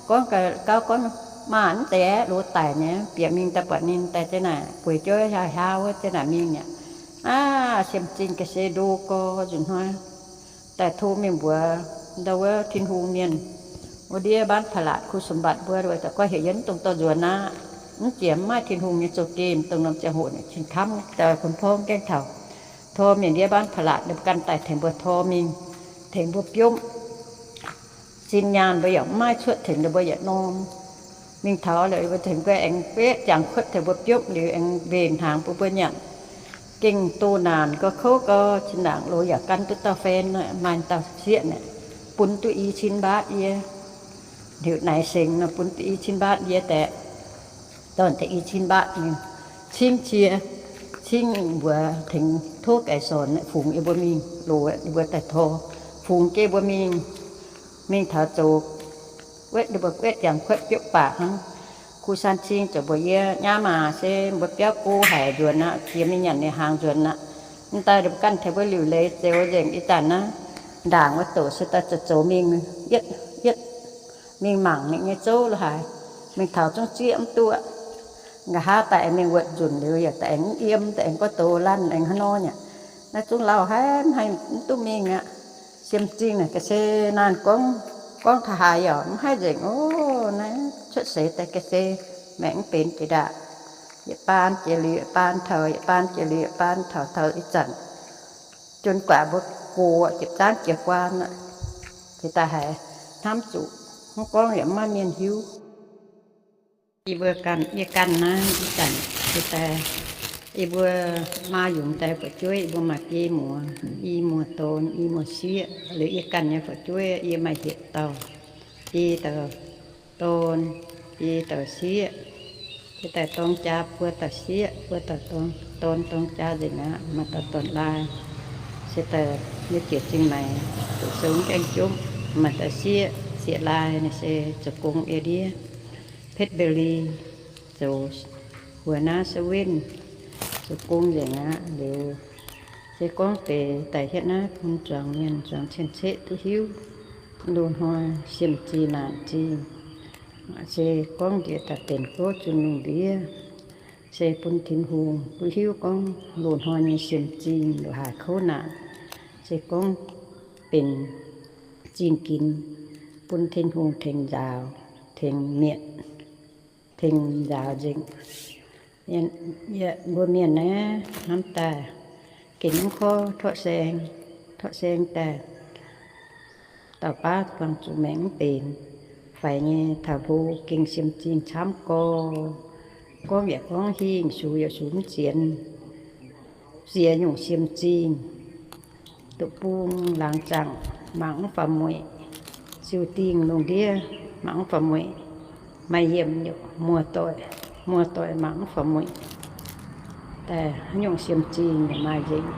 Gorngv gauv gorngv, Maa, mv zeiz, loz daic nyei. Bieqc mingh daaih buatc ninh daaih jienv naaic bueix jienv hiau hiau wuov jienv naaic mingh aqv. Aav, siemv zingh ga'sie ndo gorx nzunc hnoi. Daaih tov mingh mbuox ndau wuov Tin-Hungh mienh, wuov ndiev บ้านผาหลาด คุณสมบัติ mbuo, daaih gorngv heuc yie mv dungx dorh nzuonx aqv. Mv jiex mv maaih Tin-Hungh nyei zouv-gem, dongh norm ziangh hoc nyei cin-kamv daaih bun porv gaengh taux. Tor mienh ndiev บ้านผาหลาด ninh mbuo ganh daaih tengx mbuo tor mingh, tengx mbuo biopv. Sin nyaanh mbuo yaac mv maaih cuotv tengx ninh mbuo yietc norm. Mingh taux liuz mbuo tengx mbuo aengx guetv jangx kuotv tengx mbuo biopv liuz aengx mbenc hnaangx bun mbuo nyanc. Gengh doh naanc gauh kouv gau, zinh ndaangc loz yaac gan duqv dauh fan, maaih dauh sieqv naaic, bun duqv i cin mbaatv yie. Liuz naaic sengx nor bun duqv i cin mbaatv yie daeqv. Dorn deix i cin mbaatv ninh cingv cie, cingv mbuox tengx tov gaiv sorn fungx yie mbuo mingh loz, yie mbuo daaih tor, fungx jienv mbuo mingh. Mingh taux zoux guetv, ninh mbuo guetv jangx kuotv biopv baac hnangv. Kuv San Cing ziouc mbuox yie, Nyaam aac, se mbuo biauv go haic nzuonx aqv, jiex mingh nyanc ninh hnaangx nzuonx aqv. Mv daaih ninh mbuo ganh tengx mbuo liuc leiz zoux nzengc. Ih zanc naaiv ndaangc wuov doqc se daaih zoux zoux mingh, yietv yietv mingh mangc ninh nyei zouv lo haaix. Mingh taux zungv zieqv mv duqv. Nqa'haav daaih aengx mingh wuotc nzunc liuz yaac daaih aengx mv yiem, daaih aengx gorngv doz lanv aengx hnangv nor nyei. Naaiv zungv lauh haic, mv haih mv duqv mingh aqv. Siemv Zingh naaic ga'sie naanc gorngv, gorngv taux haaix yaac mv haih nzengc. Ov, naaiv cuotv seix daaih ga'sie maengc mv benx jiex ndaangc. Yietc baan jiex liuz yietc baan taux, yietc baan jiex liuz yietc baan taux, taux ih zanc jun guaax mbuo gox jiepc zaangv jiez guaan aqv. Jiex daaih haiz hnamv zuqc, mv gorngv yaac mv maaih mienh hiuv. Yie mbuo ganh, yie ganh naaiv ih zanc jiex daaih, yie mbuo maa yungz daaih fu'jueiv, yie mbuo maaih biei muoz, i muoz-dorn, i muoz-sieqv. Liuz yie ganh nyei fu'jueiv yie maaih hietc dauh, biei dauh dorn, biei dauh sieqv. Jiex daaih dorng jaa buo dauh sieqv, buo dauh dorn, dorn dorng jaa nzengc aqv. Maaih dauh dorn-laai se daaih nyei jiex zingh maengx, duqv sou gaengh jomv. Maaih dauh sieqv, sieqv-laai naaic se zoux gong ei ndiev Phett Mbe Li, zoux หัวหน้าเซเว่น, zoux gong nzengc aqv. Liuz se gorngv deix daaih hietv naaiv bun zuangx mienh zuangx cien-ceqv duqv hiuv. Loz-hnoi siemv zingh naanc zingh, Se gorngv njiec daaih benx gouv zunh lungh ndiev, se bun Tin-Hungh duqv hiuv gorngv loz-hnoi nyei siem zingh, loz-haaix kouv naanc, se gorngv benx zingh ginx, bun Tin-Hungh tengx nzaaux, tengx mietc, tengx nzaaux nzengc. Mbuo mienh naaiv hnamv daaih gengh mv korv torqv saeng, torqv saeng daaih dauh baav buangh zuqc maengc mv benx, faix nyei taux hlo gengh siem zingh camv gorx. Gorngv yaac gorngv hingh, sux yaac sux mv sienx, ziex nyungc siem zingh. Deic-bung laangz zaangc mangc mv faaux mueic, ziux dingh lungh ndiev mangc mv faaux mueic, maaih yiemc muoz-doic, muoz-doic mangc mv faaux mueic. Daaih haaix nyungc siem zingh yaac maaih nzengc.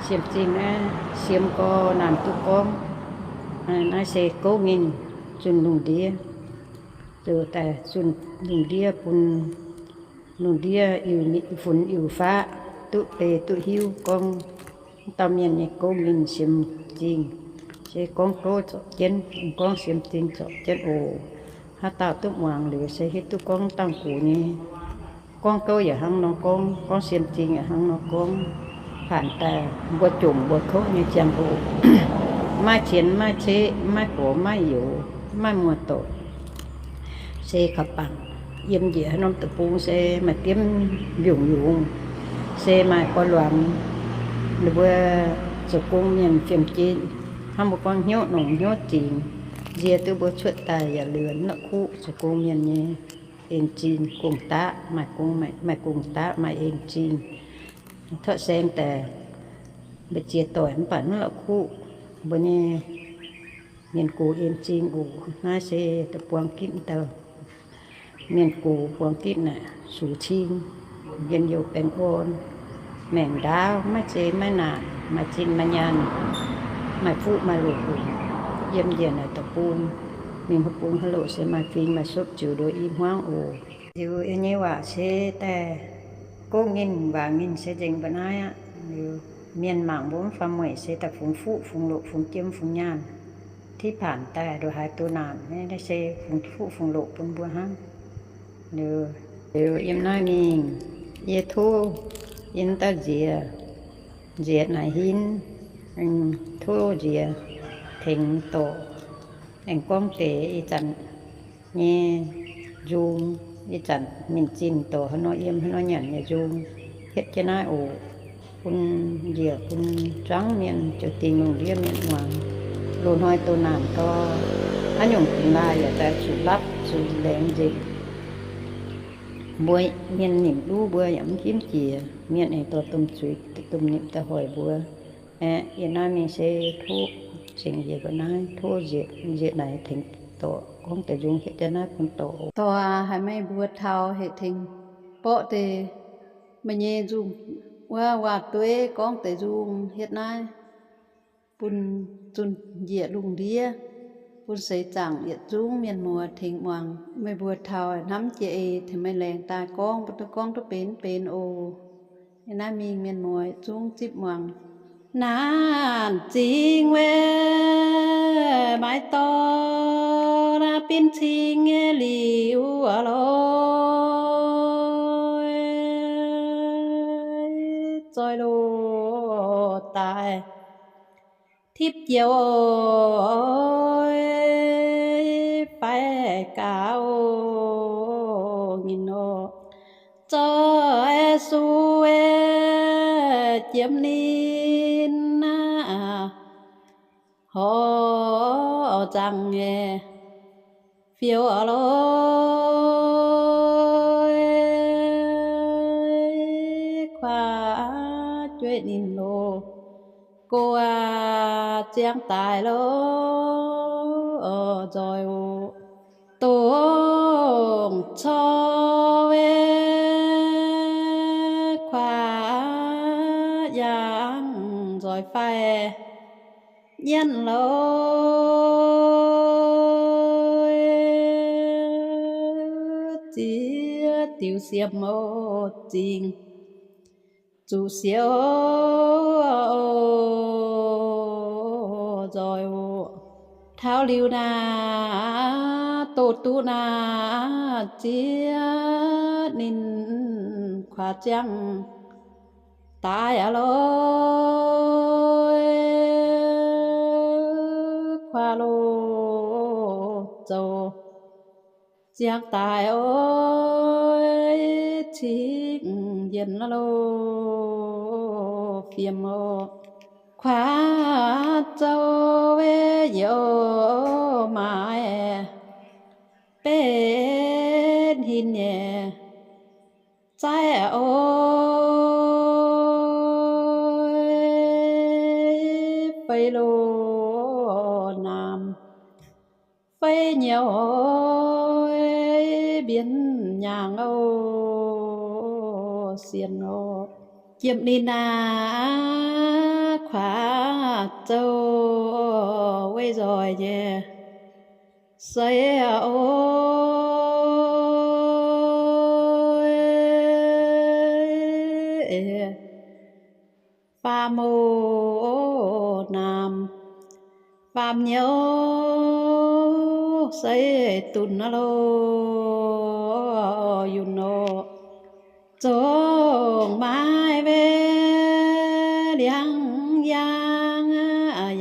Siem zingh naaiv siem gorx naanc duqv gorngv, naaiv se gouv ninh zunh lungh ndiev, zoux daaih zunh lungh ndiev bun lungh ndiev iu funx iu faqv duqv beiv duqv hiuv gorngv mv dauh mienh nyei gouv ninh siem zingh. Se gorngv gouv zorpc jienv, gorngv siem zingh zorpc jienv oc. Haaix dauh duqv muangx liuz se hiuv duqv gorngv dangh gux nyei gorngv gouv yaac hnangv nor gorngv, gorngv siem zingh yaac hnangv nor gorngv. Paanc daaih mbuo jomc mbuo kouv nyei ziangh hoc, maiv qienx maiv ceqv, maiv gox maiv youz, maiv muoz-doic, se kaux bangc. Yiem njiec haaix norm deic-bung se maaih diemv mbiungc-yungz, se maaih gorx-luangz, ninh mbuo zoux gong mienh fiem-jeiv, hnangv mbuo gorngv hnyouv nongc hnyouv zingx, nzie duqv mbuo cuotv daaih yaac liuz mv la'kuqv zoux gong mienh nyei en-zingh gong-daqv, maaih gong, maaih gong-daqv maaih en-zingh. Torqv saeng daaih mbu'ziex doic mv baac mv la'kuqv mbuo nyei mienh gox en-zingh oc. Naaiv se da'buang gitv dauh mienh gox buang gitv naaic, sux cing, njien-youh baengh orn, maengc ndaauv, maiv zeiz maiv naanc, maaih zinh maaih nyaanh, maaih fuqv maaih loqc oc. Yiem njiec naaic deic-bung, mingh haaix bung haaix loqc se maaih fing maaih supv ziux nduov i hmuangv oc. Liuz yie nyei waac se daaih gouv ninh, waac ninh se nzengc mbuo naaiv aqv. Liuz mienh mangc mbuo mv faaux mueic se daaih fungx fuqv fungx loqc fungx jiem fungx nyaanh. Tiqv paanc daaih nduov haaix duqv naanc, naaiv se fungx fuqv fungx loqc bun mbuo hnangv. Liuz, liuz yiem naaiv mingh, yie tov yie dauh nziex, nziex naaic hinv, tov nziex tengx dorc, aengx gorngv deix ih zanc nyei nzung, ih zanc ninh zinh dorc haaix nor yiem haaix nor nyanc nyei nzung, hietv jienv naaiv oc. Bun njiec bun zuangv mienh ziouc dingh lungh ndiev mienh muangx. Loz-hnoi doh naanc gau, haaix nyungc dingx laaih yaac daaih zuqc lapv zuqc laengz nzengc. Mbuo mienh nimc luv mbuo yaac mv hiuv jiex, mienh aengx dorh domh zuiz domh nimc daaih hoic mbuo. Aeqv, yie naaiv mingh se tov cingx njiec mbuo naaiv, tov nziex naaic tengx dorc gorngv deix nzung hietv jienv naaiv bun dorc. Dorc aac, haiz meih mbuo taux hec tengx borqv deix meih nyei nzung wuov waac-dueiv gorngv deix nzung hietv naaiv bun zunh njiec lungh ndiev, bun seix zaangc yietc zungv mienh muoz tengx muangx. Meih mbuo taux hnamv jiex eix tengx meih laengz daaih gorngv, mbuo duqv gorngv duqv benx benx oc. Yie naaiv mingh mienh muoz yietc zungv zipv muangx. Naanc zingh wuov, maiv dorh naaiv binv cing nyei liuz lorqc, zoih loz daaih tipv joux fai gaux nyei nor, zoih suv jiem ninh aqv, horc zaangc nyei fiou lorqc, kuaaiv jueiv ninh loz, go ziangx daaih lorqc, nzoih oc. Dongh corc wuov, kuaaiv yangh nzoih faix nyienv lorqc, ziex diuh siem oc zingh zuqc siouc nzoih oc. Taux liuz naaic doz duqv naaiv ziex ninh kuaaiv ziangh daaih aqv lorqc. Kuaaiv loh zoux ziangh daaih oc, cingx njien loh fiem oc. Kuaaiv zoux weih youz maaiz betv hin nyei zaiv oc, fei loh naamh fei nyouz mbienx nyaangx oc, sienx oc. Jiem ninh aav, kuaaiv zoux weih nzoih nyei seix oc, faam oc naamh faam nyouz seix dunx aqv loh, yunc oc. Zongc maaiv weih liangv yaang,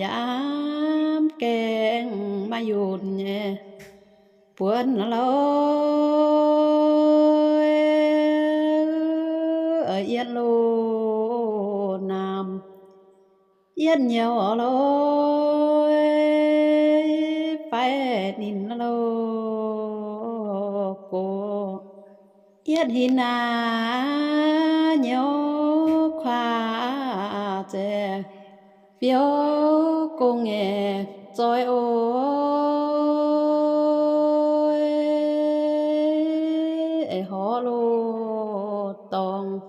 yaac gaengh maaih yunc nyei buonc loh, yietv loh naamh yietv nyouz loh, fai ninh loh gox yietv hin aav, nyouz kuaaiv zeiz fiou gong nyei zoih oc, horv loh dorngx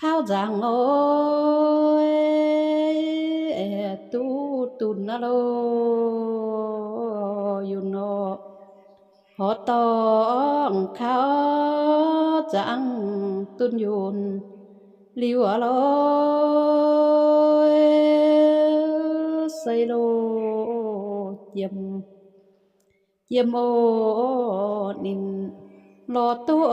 kauv nzaangc oc, duqv dunx aqv loh, yunc oc. Horv dorngx kauv nzaangc dunh yunh liuz aqv loh, seix loh jiem jiem oc, ninh lorz duqv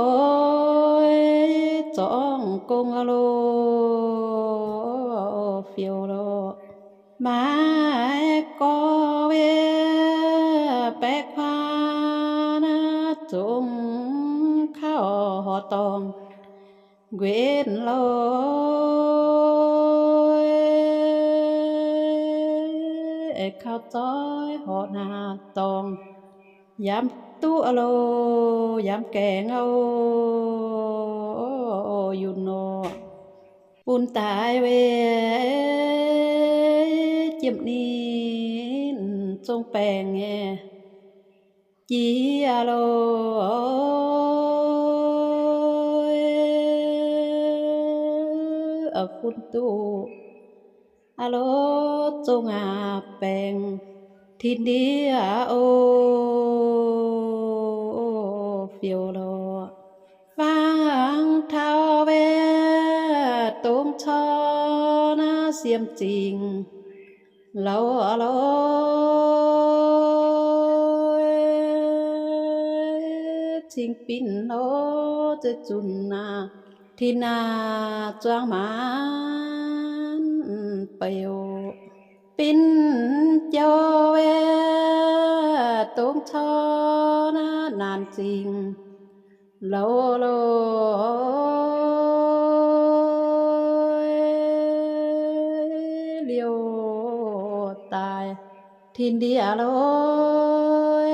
oix zorngv gong aqv loh, fioux loh. Maiv gorx weih baeqv kuaaiv naaiv zungv kauv horv dorngx nquenc loh, kauv zoih horv naaiv dorngx yaac duqv aqv loh, yaac gaengh aqv oc, yunc oc. Bun daaih weih jiem ninh zong baengc nyei jiex aqv loh, fun duqv aqv loh, zong aqv baengc tin ndiev aqv oc, fioux loh. Fangx taux weih dongh corc naaiv siem zingh louz loh, cing binc loh, zeiv zunc naaiv tin naaiv zuangx maanc beiv oc. Binc jouh weih dongh corc naaiv naanc zingh louz loh, liouh daaih tin ndiev loh,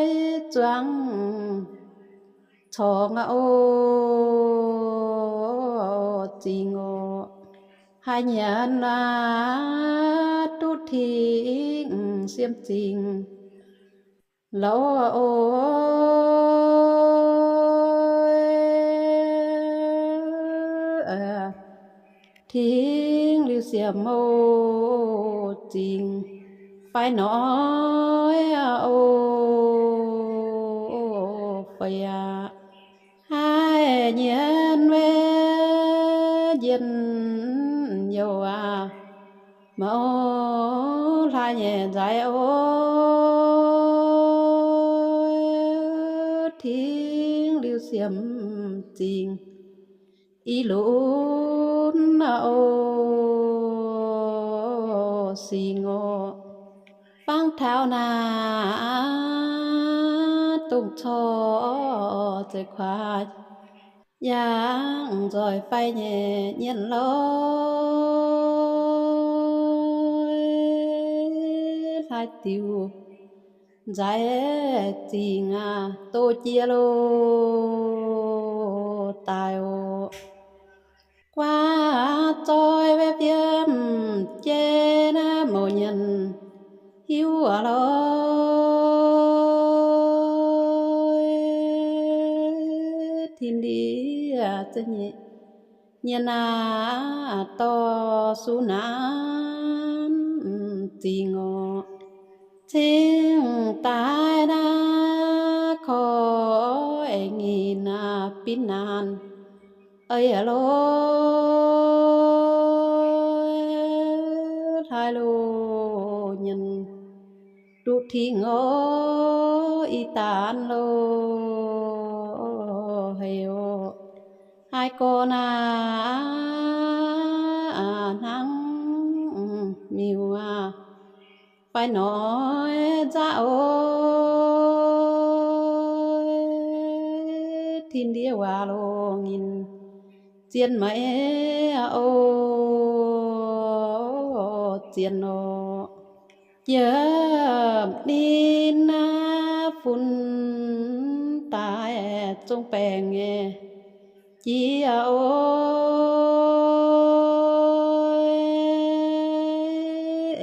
zuangx corc aqv oc, zingh oc. Haaix nyanc aqv duqv tingx siem zingh louz oc, tingx liuz siem oc, zingh fai noic oc, fai aqv. Haaix nyanc weih njien-youh aqv, mouz hlaax nyei nzaiv oc, siemv zingh i lunx oc, singx oc. Bangv taux naaic dongh corc zeiv kuaax yangh nzoih fai nyei nyienh lorqc, hlaaix diuc nzaix zingh aqv, doz jiex loh daaih oc. Guaav zoih wetv fiem jeiv naaiv mouc nyienh hiuv aqv lorqc. Tin-ndiev nyienh aac, dorh suv naanc zingh oc. Cingx daaih naaiv korv aengx nyinh aqv, binv naanc eix lorqc, hlaax loh nyienh duqv tingx oc, ih daanh loh heix oc. Haaix gorx naaic hnangv miuc aqv, fai noic nzaqv oc. Tin-ndiev waac loh nyinh zien maiv oc, zien oc. Yiem ninh naaiv fun daaih zong baengc nyei jiex oc.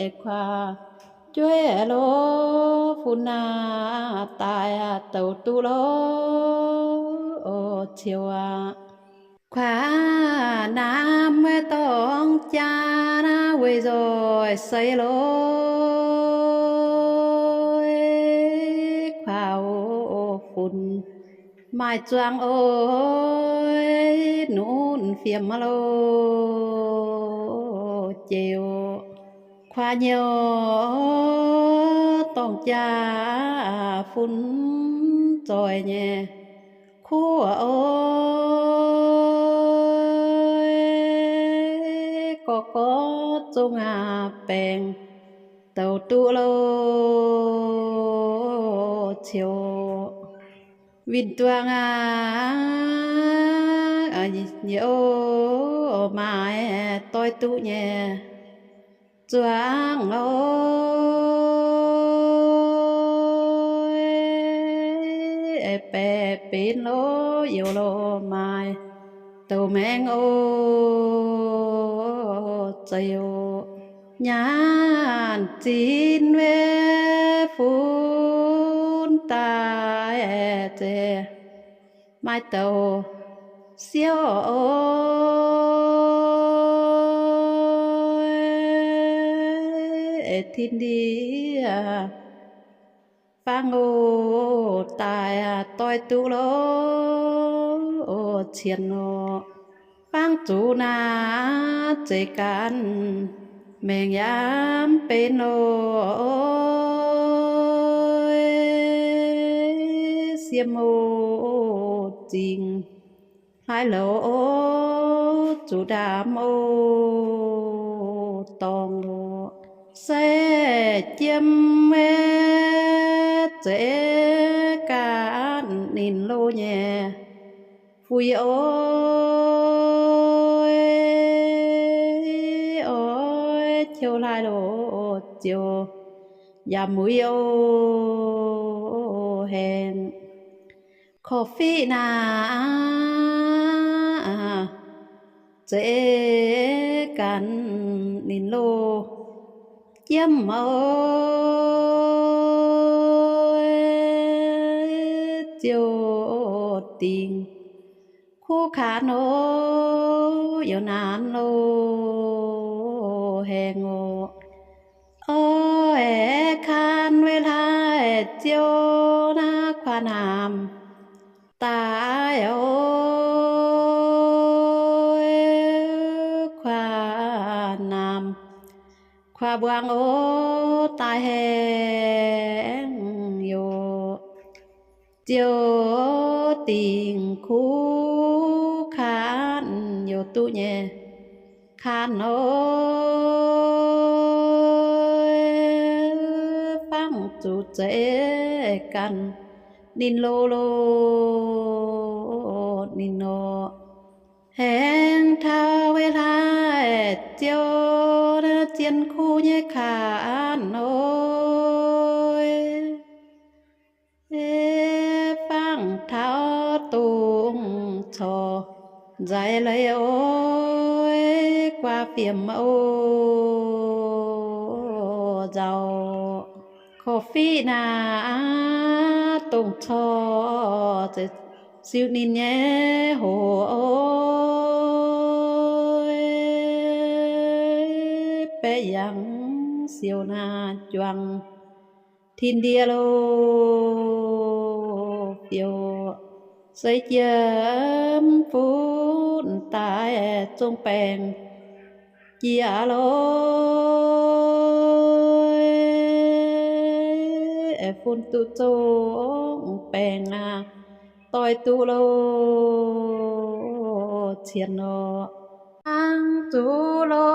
Aengx kuaax jueiv loh fun naaic daaih douc duqv loh ciouv aqv. Kuaax naamh wuov dorngx jaa naaiv weic nzoih seix loh, kuaax oc, fun maaih zuangx oc, nunv fiem loh jiex oc. Kuaax nyouc dorngx jaa fun zoih nyei kuv oc, gorqv-gorqv zong aqv baengc douc duqv loh ciouv. Winh duangx aqv, nyei oc, maaih doix duqv nyei zuangx oc, baeqc benx loh youz loh maaih douc maengx oc, zeiz oc. Nyaanh zinh wetv fun daaih zeiz maaih douc siouv oc. Eix tin-ndiev fangx oc, daaih doix duqv loh cien oc. Fangx zuqc naaiv zeiz ganh maengc yaac mv benx oc, siemv oc zingh hlaaix loux oc, zuqc ndaamv oc, dorngx oc. Se jiem wetv zeiz ganh ninh loh nyei fuix oc, oix ciouv hlaaix loh ziouc yaac muiz oc, haengh korv-fiqv naaic zeiz ganh ninh loh jiemv oc, ziouc dingc kuv kanh oc, yaac naanc loh haengh oc. Oix kanh wetv hlaaix ziouv naaiv kuaax naamh daaih oc, kuaax naamh kuaax mbuangz oc, daaih haengh yaac ziouc dingc kuv kaav youc duqv nyei kaav nor, fangv zuqc zeiz ganh ninh lo lo ninh nor. Aengx taux weic hlaax ziouc zien kuv nyei kaav nor, fangv taux dongh corc nzaix leiz oix guaax fiem oc nzauc. Korv-fiqv naaic dongh corc ziux ninh nyei hoc oix baeqv yangh siou naaic juangc tin ndie lo fiouv. Seix jiex mv funx daaih zong baengc jiex lo, funx duqv zong baengc aqv, doix duqv lo cien nor. Hnangv zuqc lo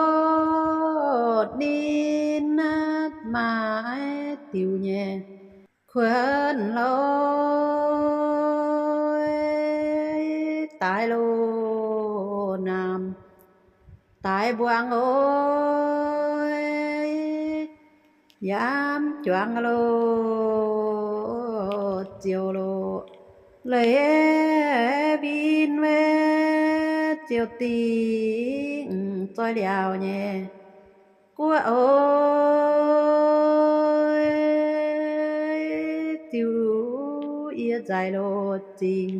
ninh maaiz diuc nyei kuonx loiv daaih lo naamh daaih mbuangz oix yaac juangc lo ziouc lo leiz win weic ziouc dingc zoih liaauc nyei guoqv oix ziux yie nzaic lo zingh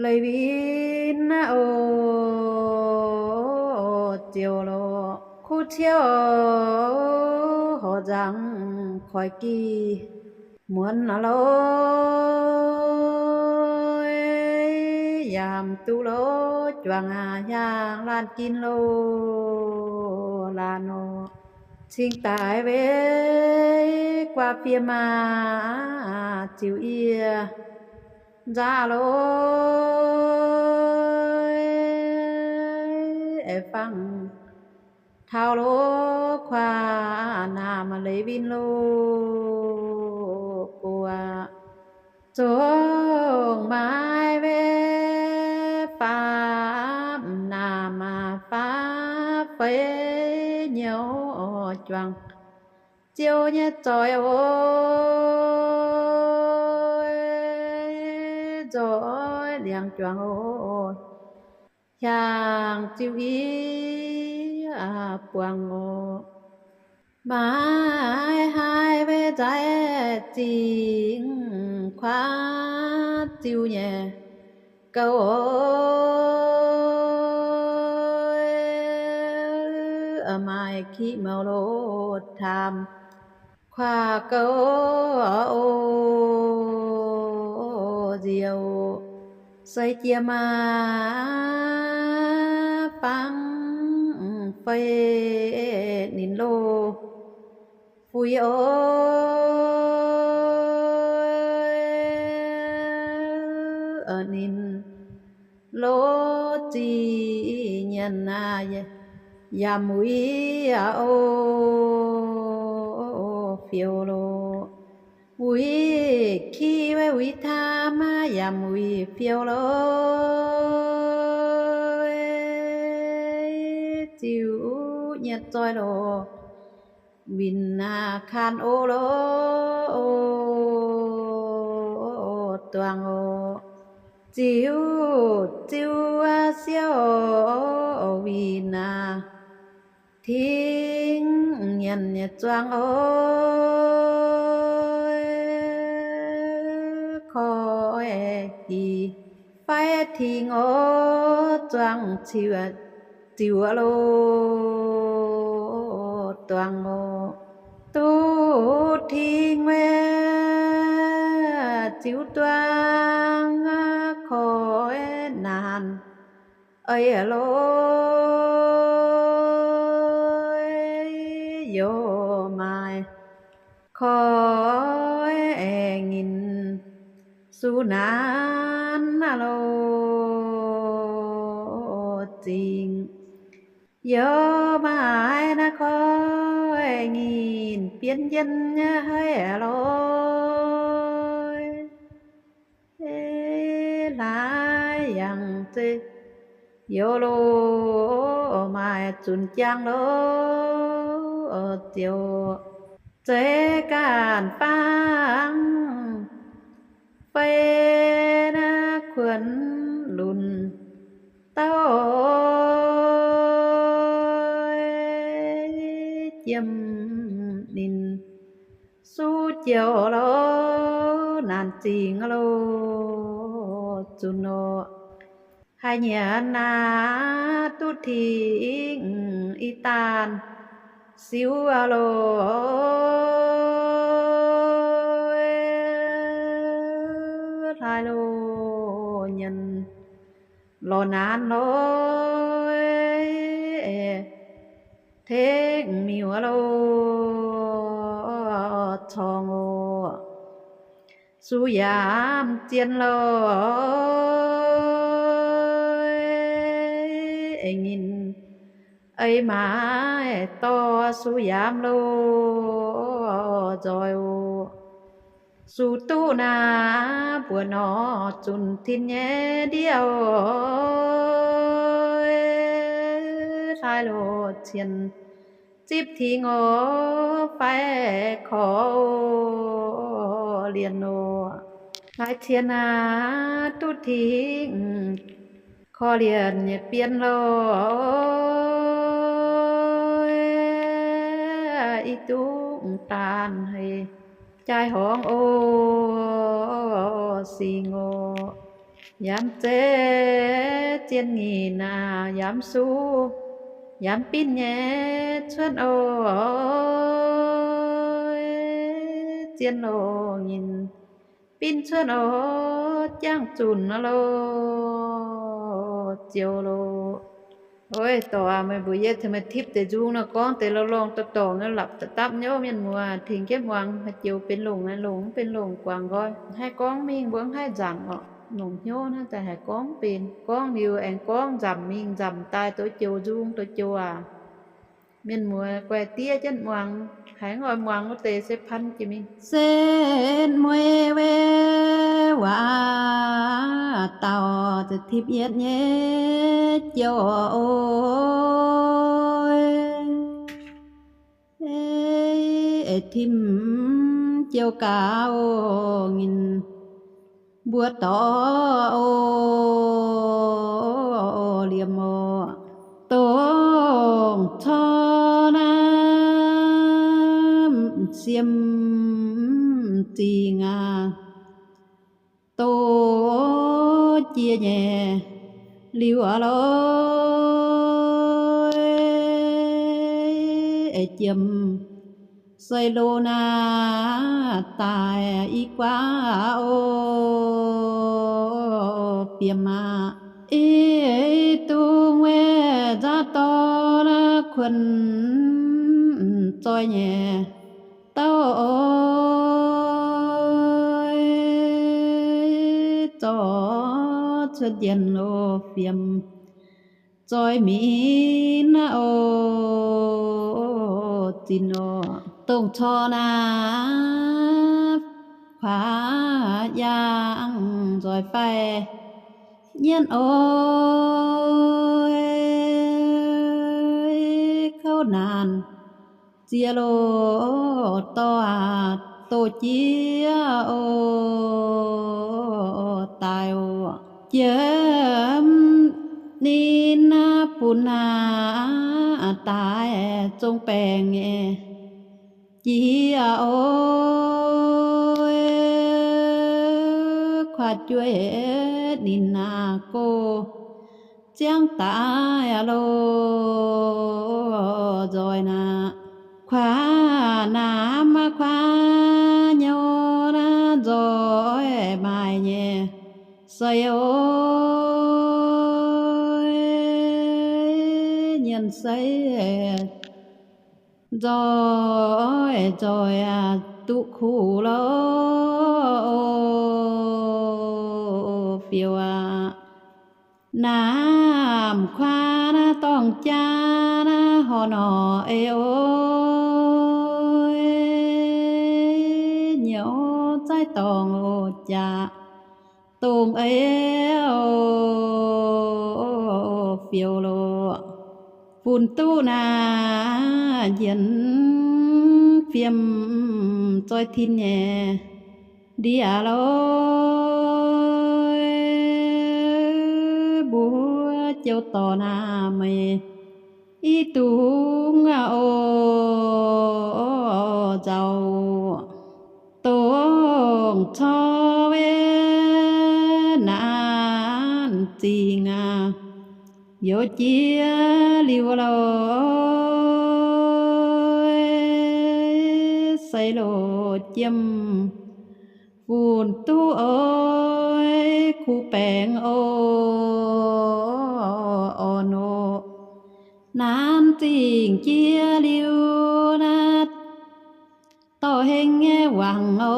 leiz win naaiv oc ziouc lo kuv ciouv horc nzangc koiv gih muonz loiv yaac mv duqv lo juangc aqv, hiaangx laanh gin lo laanh nor. Cingx daaih weic guaax fiem aqv, ziux yie nzaqc loiv aengx fangv taux lo kuaax naamh leiz win lo guaax. Zongh maaiz weic faam naamh faam feix nyouv juangc ziouv nyei zoih oc, nzoih liangx juangc oc, hiaangx ziux yie buangh oc. Maaiz haih weic nzaic zingh kuaav ziux nyei gouv oc, maaih kiqv mouc loz-taamh kuaav gouv oc, nziouv seix jiex maah fangv feix ninh loz fuix oc, ninh loz zih nyienx yaac muiz oc, fiou loz wuic kiv weic wuic taamh yaac muic fiou loz, ziux nyietc zoih loz winh kanh oc loz, duangh oc, ziux ziux siouv winh aqv. Tengx nyanc nyei zuangx oc, koi gih fai tengx oc zuangx ziux loz duangh oc. Duqv tengx weic ziux duangh koi naanc eix loz, yaac maaih koi aengx nyinc suv naanc naaiv loh zingc. Youz maaih naaiv koiv nyinh bienv jienv haic lorqc. Hlaax yangh zeiv youz loh maaih zunc jangx loh ziouc zeiv ganh fangv fei naaiv kuonx lunc dauh jiem ninh suv jouh loh naanc zingc loh zunc loh. Haiz nyienx naaiv duqv tingx i daanh siux loh, hlaax loh nyienx lorz naanc loh, tengx miuc loh corngh oc. Sux yaamv zien loh, nyinh ei maaiz dorh sux yaamv loh nzoih oc. Sux duqv naaiv mbuoqc norqc zunc tin nyei ndiev oc, hlaax loh cien zipv tingx oc fai korv-lienh oc. Haaix cien aac duqv tingx korv-lienh nyei bienv loh, i dungx daanh hei jaai horngz oc, singx oc. Yaac mv zeiz zien nyinh aac, yaac mv suv, yaac mv binv nyei cuotv oc, zien loh nyinh binv cuotv oc, jangv zunc loh ziouc loh. Oix dorc meih mbuo yietv tengx meih tipv deix nzung nor gorngv deix lorngh lorngh dorngh dorngh nyei, lapc dapv dapv nyei. Mienh muoz tengx jienv muangx, haih joux benx longc nyei longc, mv benx longc guangc nqoi. Haih gorngv mingh mbuo mv haih nzangc oc. Longc hnyouv naaiv daaih haih gorngv benx, gorngv liuz aengx gorngv nzamc mingh nzamc daaih, douz joux nzung douz joux aac. Mienh muoz guaix diev jienv muangx, haiz oix muangx wuov deix se pan jiex mingh. Setv mueiz wei waac dauh za'tipv yietv nyei jouh oc. Timv jouh gaax oc, nyinh mbuo dorh oc, liemh oc. Dongh corc naaiv siem zingh aac, doz jiex nyei liuz aac lorqc, jiem sei lo naaiv daaih i guaav oc, fiem aac. Ih dungx wuov nzaav dorh naaiv kuonx zoih nyei dauh oc, zorqv cuotv njien-youh fiem zoih minv oc, zinh oc. Dongh corc naaiv kuaaiv yangh nzoih faix nyienv oc, kouv naanc ziex loh dorh aac, doz jiex oc, daaih oc. Jiem ninh naaiv bun aac daaih zong baengc nyei jiex oc, kuaaiv jueiv ninh naaiv go ziangv daaih loh nzoih naaiv, kuaaiv naaiv maaih kuaaiv nyouv naaiv nzoih maaih nyei sei oc, nyienh sei nzoih nzoih aac duqv kuv loh, fiouv aac. Naamh kuaah naaiv dorngh jaax naaiv horc norqc ei oix, nyouz zaaiv dorngh oc jaax, dongh ei oc fioux loc. Funx duqv naaiv njiec fiem zoih tin nyei ndiev loh, mbuo jouv dorh naaiv meih i dungx oc nzauh, dongh cor wei naanc zingh aqv. Youz jiex liuz loh, seix loh jiem funx duqv oix kuv baengc oc orn oc. Naanc zingh jiex liuz naaiv dorh heng nyei wangc oc.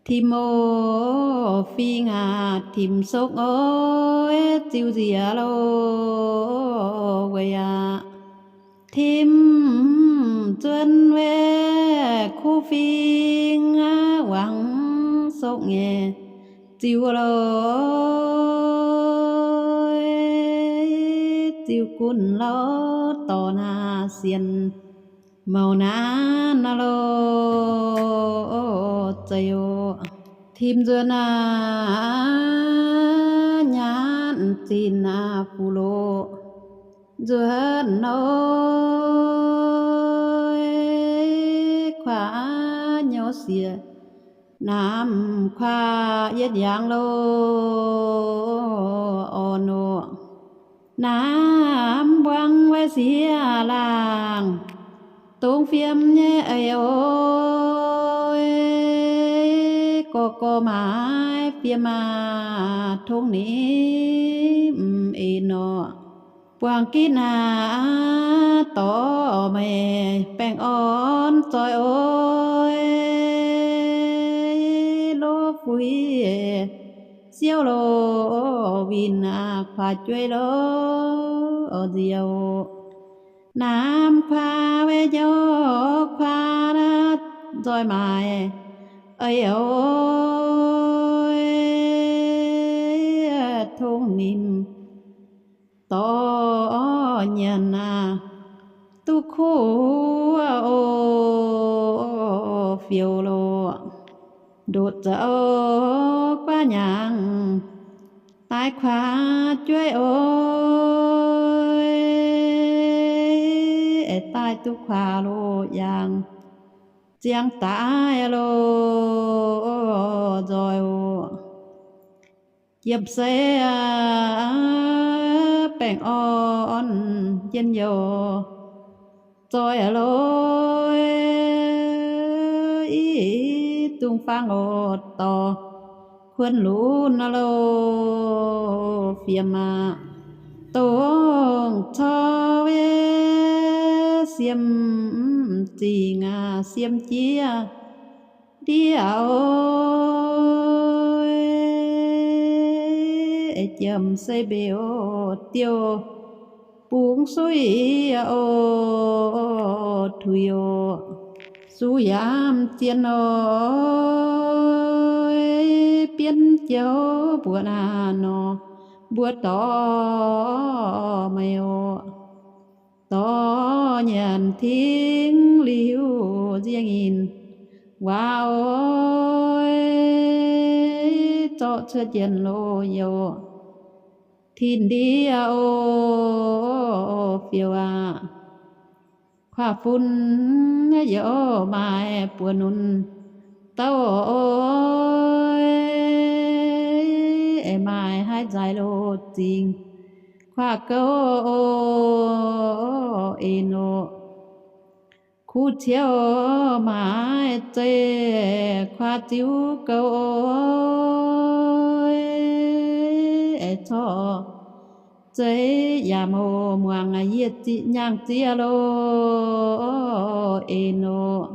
Tim oc fingx aac, tim sokv oc, ziux nziex loh weic aqv. Tim nzuonx weic kuv fingx aac, wangc sokv nyei ziux loh, ziux gunv loh dorh naaiv sienx mouc naanc loh zeiz oc. Tim nzuonx aac, nyaanh zinh aac, fuqv loh nzuonx oc, kuaaiv nyouv sieqv naamh kuaaiv yietv yangh loh orn oc. Naamh mbuangz waiv sieqv laangh, dongh fiem nyei eix oc, gorx gorx maaiz fiem aac, tongx nimv eix nor. Buangh gitv naaic dorh meih baengh orn zoih oc, lov fuix siouv loh winh aac, kuaaiv jueiv loh nziex oc. Naamh kuaaiv wei nyouv kuaaiv naaiv nzoih maaiz eix oc, tongx nimv dorh nyanc aac, duqv kuv oc fioux loh, ndoqc zaux guaav nyangx daaih kuaaiv jueiv oc, daaih duqv kuaaiv loh yangh ziangh daaih loh nzoih oc. Jiem sei aac, baengh orn njien-youh zoih loh, i dungz fangx oc dorh kuonx lunx loh fiem aac, dongh cor wei siem zingh aac, siem jiex ndiev oc, jiem sei mbeix oc, diuh bungx suiv oc, tuix oc, suv yaac zien oc, bienv joux mbuoqc naaiv nor, mbuo dorh meih oc. Dorh nyanc tengx liuz nziec nyinh waac oc, zorqv cuotv njien-youh youz tin ndiev oc, fioux aac. Kuaaiv fun youz maaih buoz-nunc douh oc, maaih haaix nzaaix loh zingh kuaaiv gouv oc, en oc. Kuv ciouv maaih zeiv kuaaiv ziux gouv oc, corc zeiv yaac mouz muangx yie ziqc nyangh ziex loh, en oc.